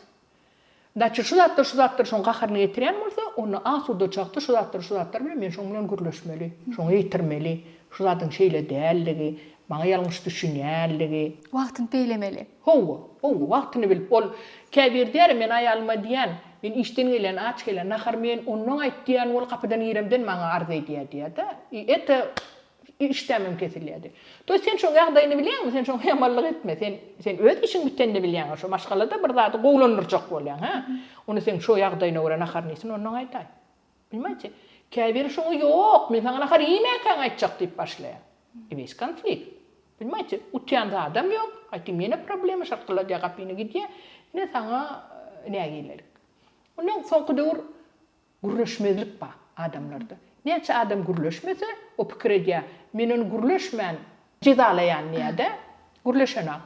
Daçy şu zatlar, şu zatlar şoň gaharyny getirýän bolsa, onda asuda çagda şu zatlar, şu zatlar bilen men şoň bilen gürleşmeli, şoňa ýetirmeli, şu zadyň şeýle däldigi, maňa ýalňyş düşünýänligi. Wagtyny peýlemeli. Hawa, hawa, wagtyny bilip. Ol käbir diýer, men aýalyma diýýän, men işden gelýän, aç gelýän, naharymy iýen, onnoň aýt diýýän, ol gapydan giremden maňa arz edýär diýýär-de. I это Işdämem kesilýärdi. To ýest sen şoň ýagdaýyny bilýäňmi? Sen şoňa ýamanlyk etme. Sen sen öz işiň bitenini bilýäň. Şo maşgalada bir zady gowulandyrjak bolýaň, hä? Ony seň şo ýagdaýyna görä naharyny iýsin, onnoň aýdaý. Понимаете? Käbiri şoňa ýok, men saňa nahar iýmänkäň aýtjak diýip başlaýar. I wes konflikt. Понимаете? Utýan zadam ýok. Aýtdym ýene problema, şarkylladýar gapyny gidýär. Ine saňa nägilelik. Onnoň soňky döwür Gürleşmezlik bar adamlarda. Näçe adam gürleşmese, o pikir edýär, men ony gürleşmän jezalaýan diýýär-de, gürleşenak.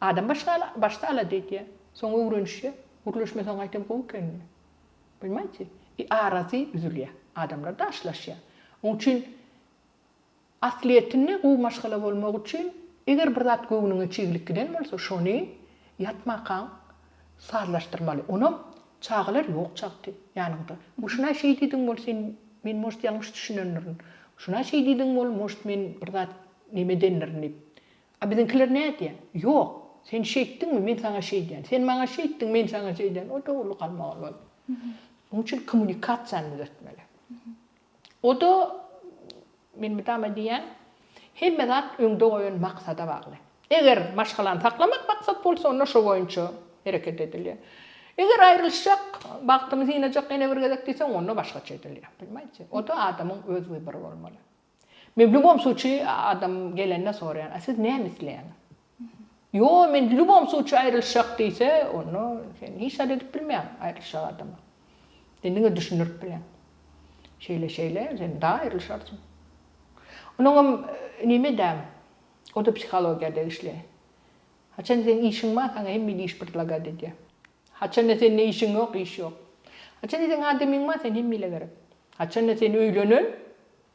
Adam başga başda alada edýär. Soň öwrenişýär. Gürleşmeseň gaýtam gowy eken diýýär. Poнимаете? I arasy üzülýär. Adamlar daşlaşýar. Oň üçin aslyýetinde gowy maşgala bolmak üçin eger bir zat göwnüňe çiglik giden bolsa şony ýatmakaň sazlaşdyrmaly. Onam çagalar ýok çagty ýanyňda. Bu şuna şeý diýdiň bol sen men может ýalňyş düşünendirin. Şuna şeý diýdiň bol может men bir zat neme edendirin diýip. A biziňkiler nädýär? Ýok, sen şeýtdiňmi, men saňa şeýdýän. Sen maňa şeýtdiň, men saňa şeýdýän. O-da uly galmagal boldy. Onuň üçin kommunikasiýany düzetmeli. O-da, men mydama diýýän, hemme zat öňde goýan maksada bagly. Eger maşgalany saklamak maksat bolsa, onda şo boýunça hereket edilýär. Eger aýrylyşjak, bagtymy synajak ýene bir gezek diýseň, onda başgaça edilýär. Poнимаете? O-da adamyň öz wybory bolmaly. Men w lýubom sluçaýe adam gelende soraýan, a siz näme isleýäňiz? Ýo, men w lýubom sluçaýe aýrylyşjak diýse, onda sen hiç zat edip bilmeýäň aýrylyşjak adama. Sen diňe düşündirip bilýäň. Şeýle şeýle, sen dagy aýrylyşarsyň. Onuňam neme-dä, o-da psihologiýa degişli. Haçan seň işiň bar, saňa hemme iş predlagat edýär. Haçanda sende işiň ýok, iş ýok. Haçanda seň adamyň bar, sen hemme ile gerek. Haçanda sen öýlenen,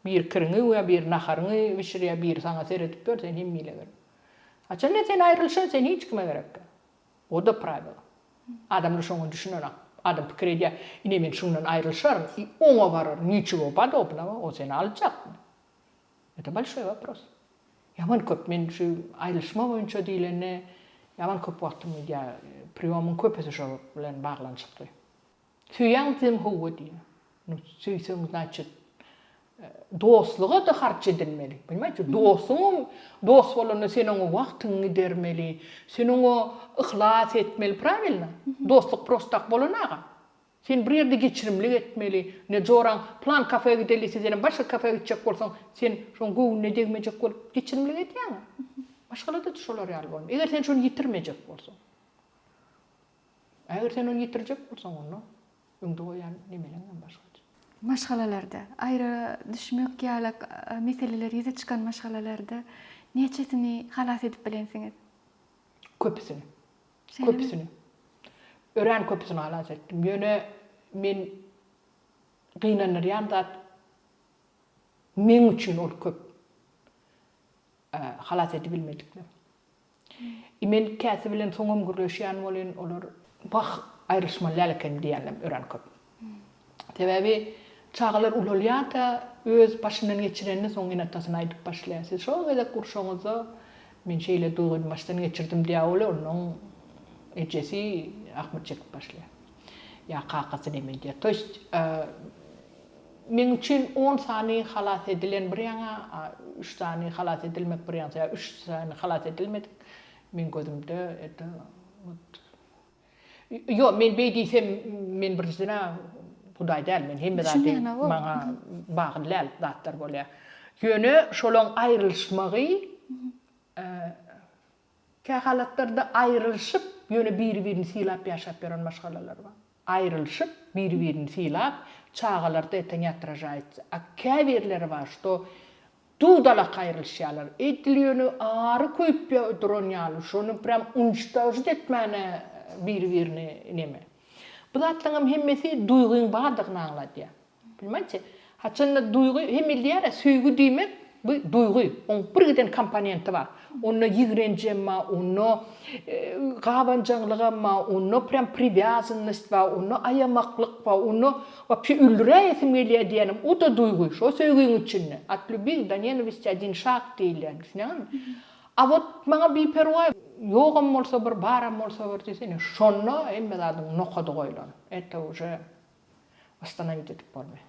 biri kiriňi ýuwýar, biri naharyňy bişirýär, biri saňa seredip ýör, sen hemme ile gerek. Haçanda sen aýrylyşan, sen hiç kime gerek däl. O-da prawilo. Adamlar şoňa düşünenak. Adam pikir edýär, ine men şundan aýrylyşaryn, i oňa bararyn, niçego podobnogo, o seni aljakmy? Это большой вопрос. Ýaman köp, men şu aýrylyşma boýunça diýlende ýaman köp wagtym gidýär, priýomyň köpüsi şo bilen baglanyşykly. Söýýäňmi diýsem hawa diýýär. Nu söýseň znaçit dostluga-da harç edilmeli. Poнимаете, dostuňam dost bolanda sen oňa wagtyňy gidermeli, sen oňa yhlas etmeli, prawilno? Dostluk prosto tak bolanaga. Sen bir ýerde geçirimlik etmeli. Ine joraň plan kafe gideli diýse senem başga kafe gitjek bolsaň sen şoň göwnüne degmejek bolup geçirimlik edýäňä. Maşgalada-da şolar ýaly bolmaly. Eger sen şony ýitirmejek bolsaň. Eger sen ony ýitirjek bolsaň onda öňde goýýan nemeleňem başgaça. Maşgalalarda aýra düşmek ýaly meseleler ýüze çykan maşgalalarda näçesini halas edip bilensiňiz? Köpüsini. Köpüsini. Örän köpüsini halas etdim. Ýöne men gynandyrýan zat meň üçin ol köp halas edibilmedikler. I men käsi bilen soňam gürleşýän welin olar wah aýrylyşmaly däl eken diýýänlem örän köp. Sebäbi çagalar ulalýar-da, öz başyndan geçirenini soň ene-atasyna aýdyp başlaýar. Siz şo gezek urşaňyzda men şeýle duýgyny başdan geçirdim diýýär ol, onnoň ejesi ahmyr çekip başlaýar. Ýa kakasy neme edýär. To ýest, meň üçin on sany halas edilen bir ýaňa, a üç sany halas edilmek bir ýaňa, sebäbi üç sany halas edilmedik meň gözümde это вот Ýok, men beý diýsem, men birinjiden-ä Hudaý däl, men hemme zady maňa bagly däl zatlar bolýar. Ýöne şolaň aýrylyşmagy kähalatlarda aýrylyşyp, ýöne biri-birini sylap ýaşap ýören maşgalalar bar. Aýrylyşyp, biri-birini sylap, çagalarda это не отражается. A käbirleri bar, şto Dudalak aýrylyşýarlar. Edil ýöne ary köýüp duran ýaly, şony prýam unçtažit etmäne biri-birini neme. Bu zatlaryňam hemmesi duýgyň bardygyny aňladýar. Poнимаете? Haçanda duýgy, hemme diýýär-ä, söýgi diýmek bu duýgy, oň bir giden komponenti bar. Onda ýigrenjem bar, onda gabanjaňlygam bar, onda prýam priwýazannost bar, onda aýamaklyk bar, onda wapşe öldüräýesim gelýär diýýänem, o-da duýgy, şo söýgiň içinde. Ot lýubwi do nenawisti odin şag diýilýär, düşünýäňizmi? A wot maňa biperwaý, ýogam bolsa bir, baram bolsa bir diýse, ine şonda hemme zadyň nokady goýlan. Eto uje Ostanowit edip bolmaýar.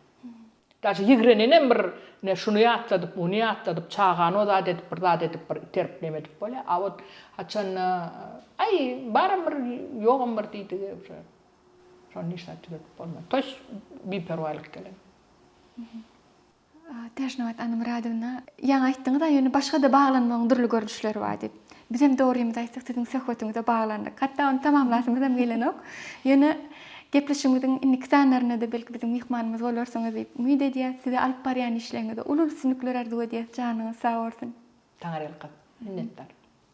Daşy ýigrenenem bir ne şuny ýatladyp, muny ýatladyp, çagany o zat edip, bir zat edip, bir iterip neme edip bolýar. A wot haçanda aý baram bir, ýogam bir diýdigi uje şony hiç zat düzetip bolmaýar. To ýest biperwaýlyk gelen. Täçnabat Annamyradowna, ýaňy aýtdyňyz-a, ýöne başga-da baglanmagyň dürli görnüşleri bar diýip. Bizem dogrymyzy aýtsak, siziň söhbetiňize baglandyk. Hatda ony tamamlasymyzam gelenok. Ýöne gepleşigimiziň indiki sanlarynda-da belki biziň myhmanymyz bolarsyňyz diýip umyt edýäs. Size alyp barýan işleriňizde uly üstünlikler arzuw edýäs. Janyňyz sag bolsun. Taňryýalkasyn. Minnetdar.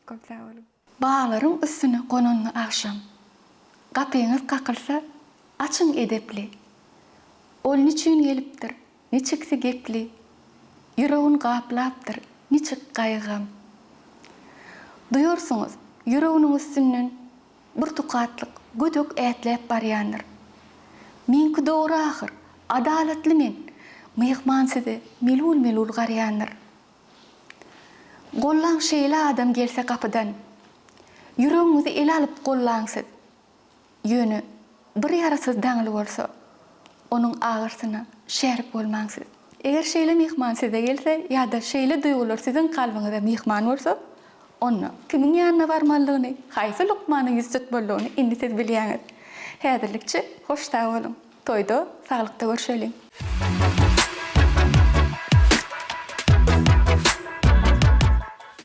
Köp sag boluň. Baglaryň üstüne gonanda agşam. Gapyňyz kakylsa, açyň edepli. Ol niçün gelipdir, niçiksi gepli, Ýüregin gaplapdyr niçik gaýgy-gam. Duýarsyňyz, ýüreginiň üstünden bir tukatlyk gödek ätläp barýandyr. Meňki dogry ahyr, adalatly men, Myhman size melul-melul garýandyr. Gollaň şeýle adam gelse gapydan. Ýüregiňizi ele alyp gollaň siz. Ýöne bir ýarasyz daňyly bolsa, onuň agyrsyna şärik bolmaň siz. Eger şeýle myhman size gelse ýa-da şeýle duýgular siziň kalbyňyza myhman bolsa, onda kimiň ýanyna barmalydygyny, haýsy lukmana ýüz tutmalydygyny indi siz bilýäňiz. Häzirlikçe hoş sag boluň. Toýda, saglykda görşeliň!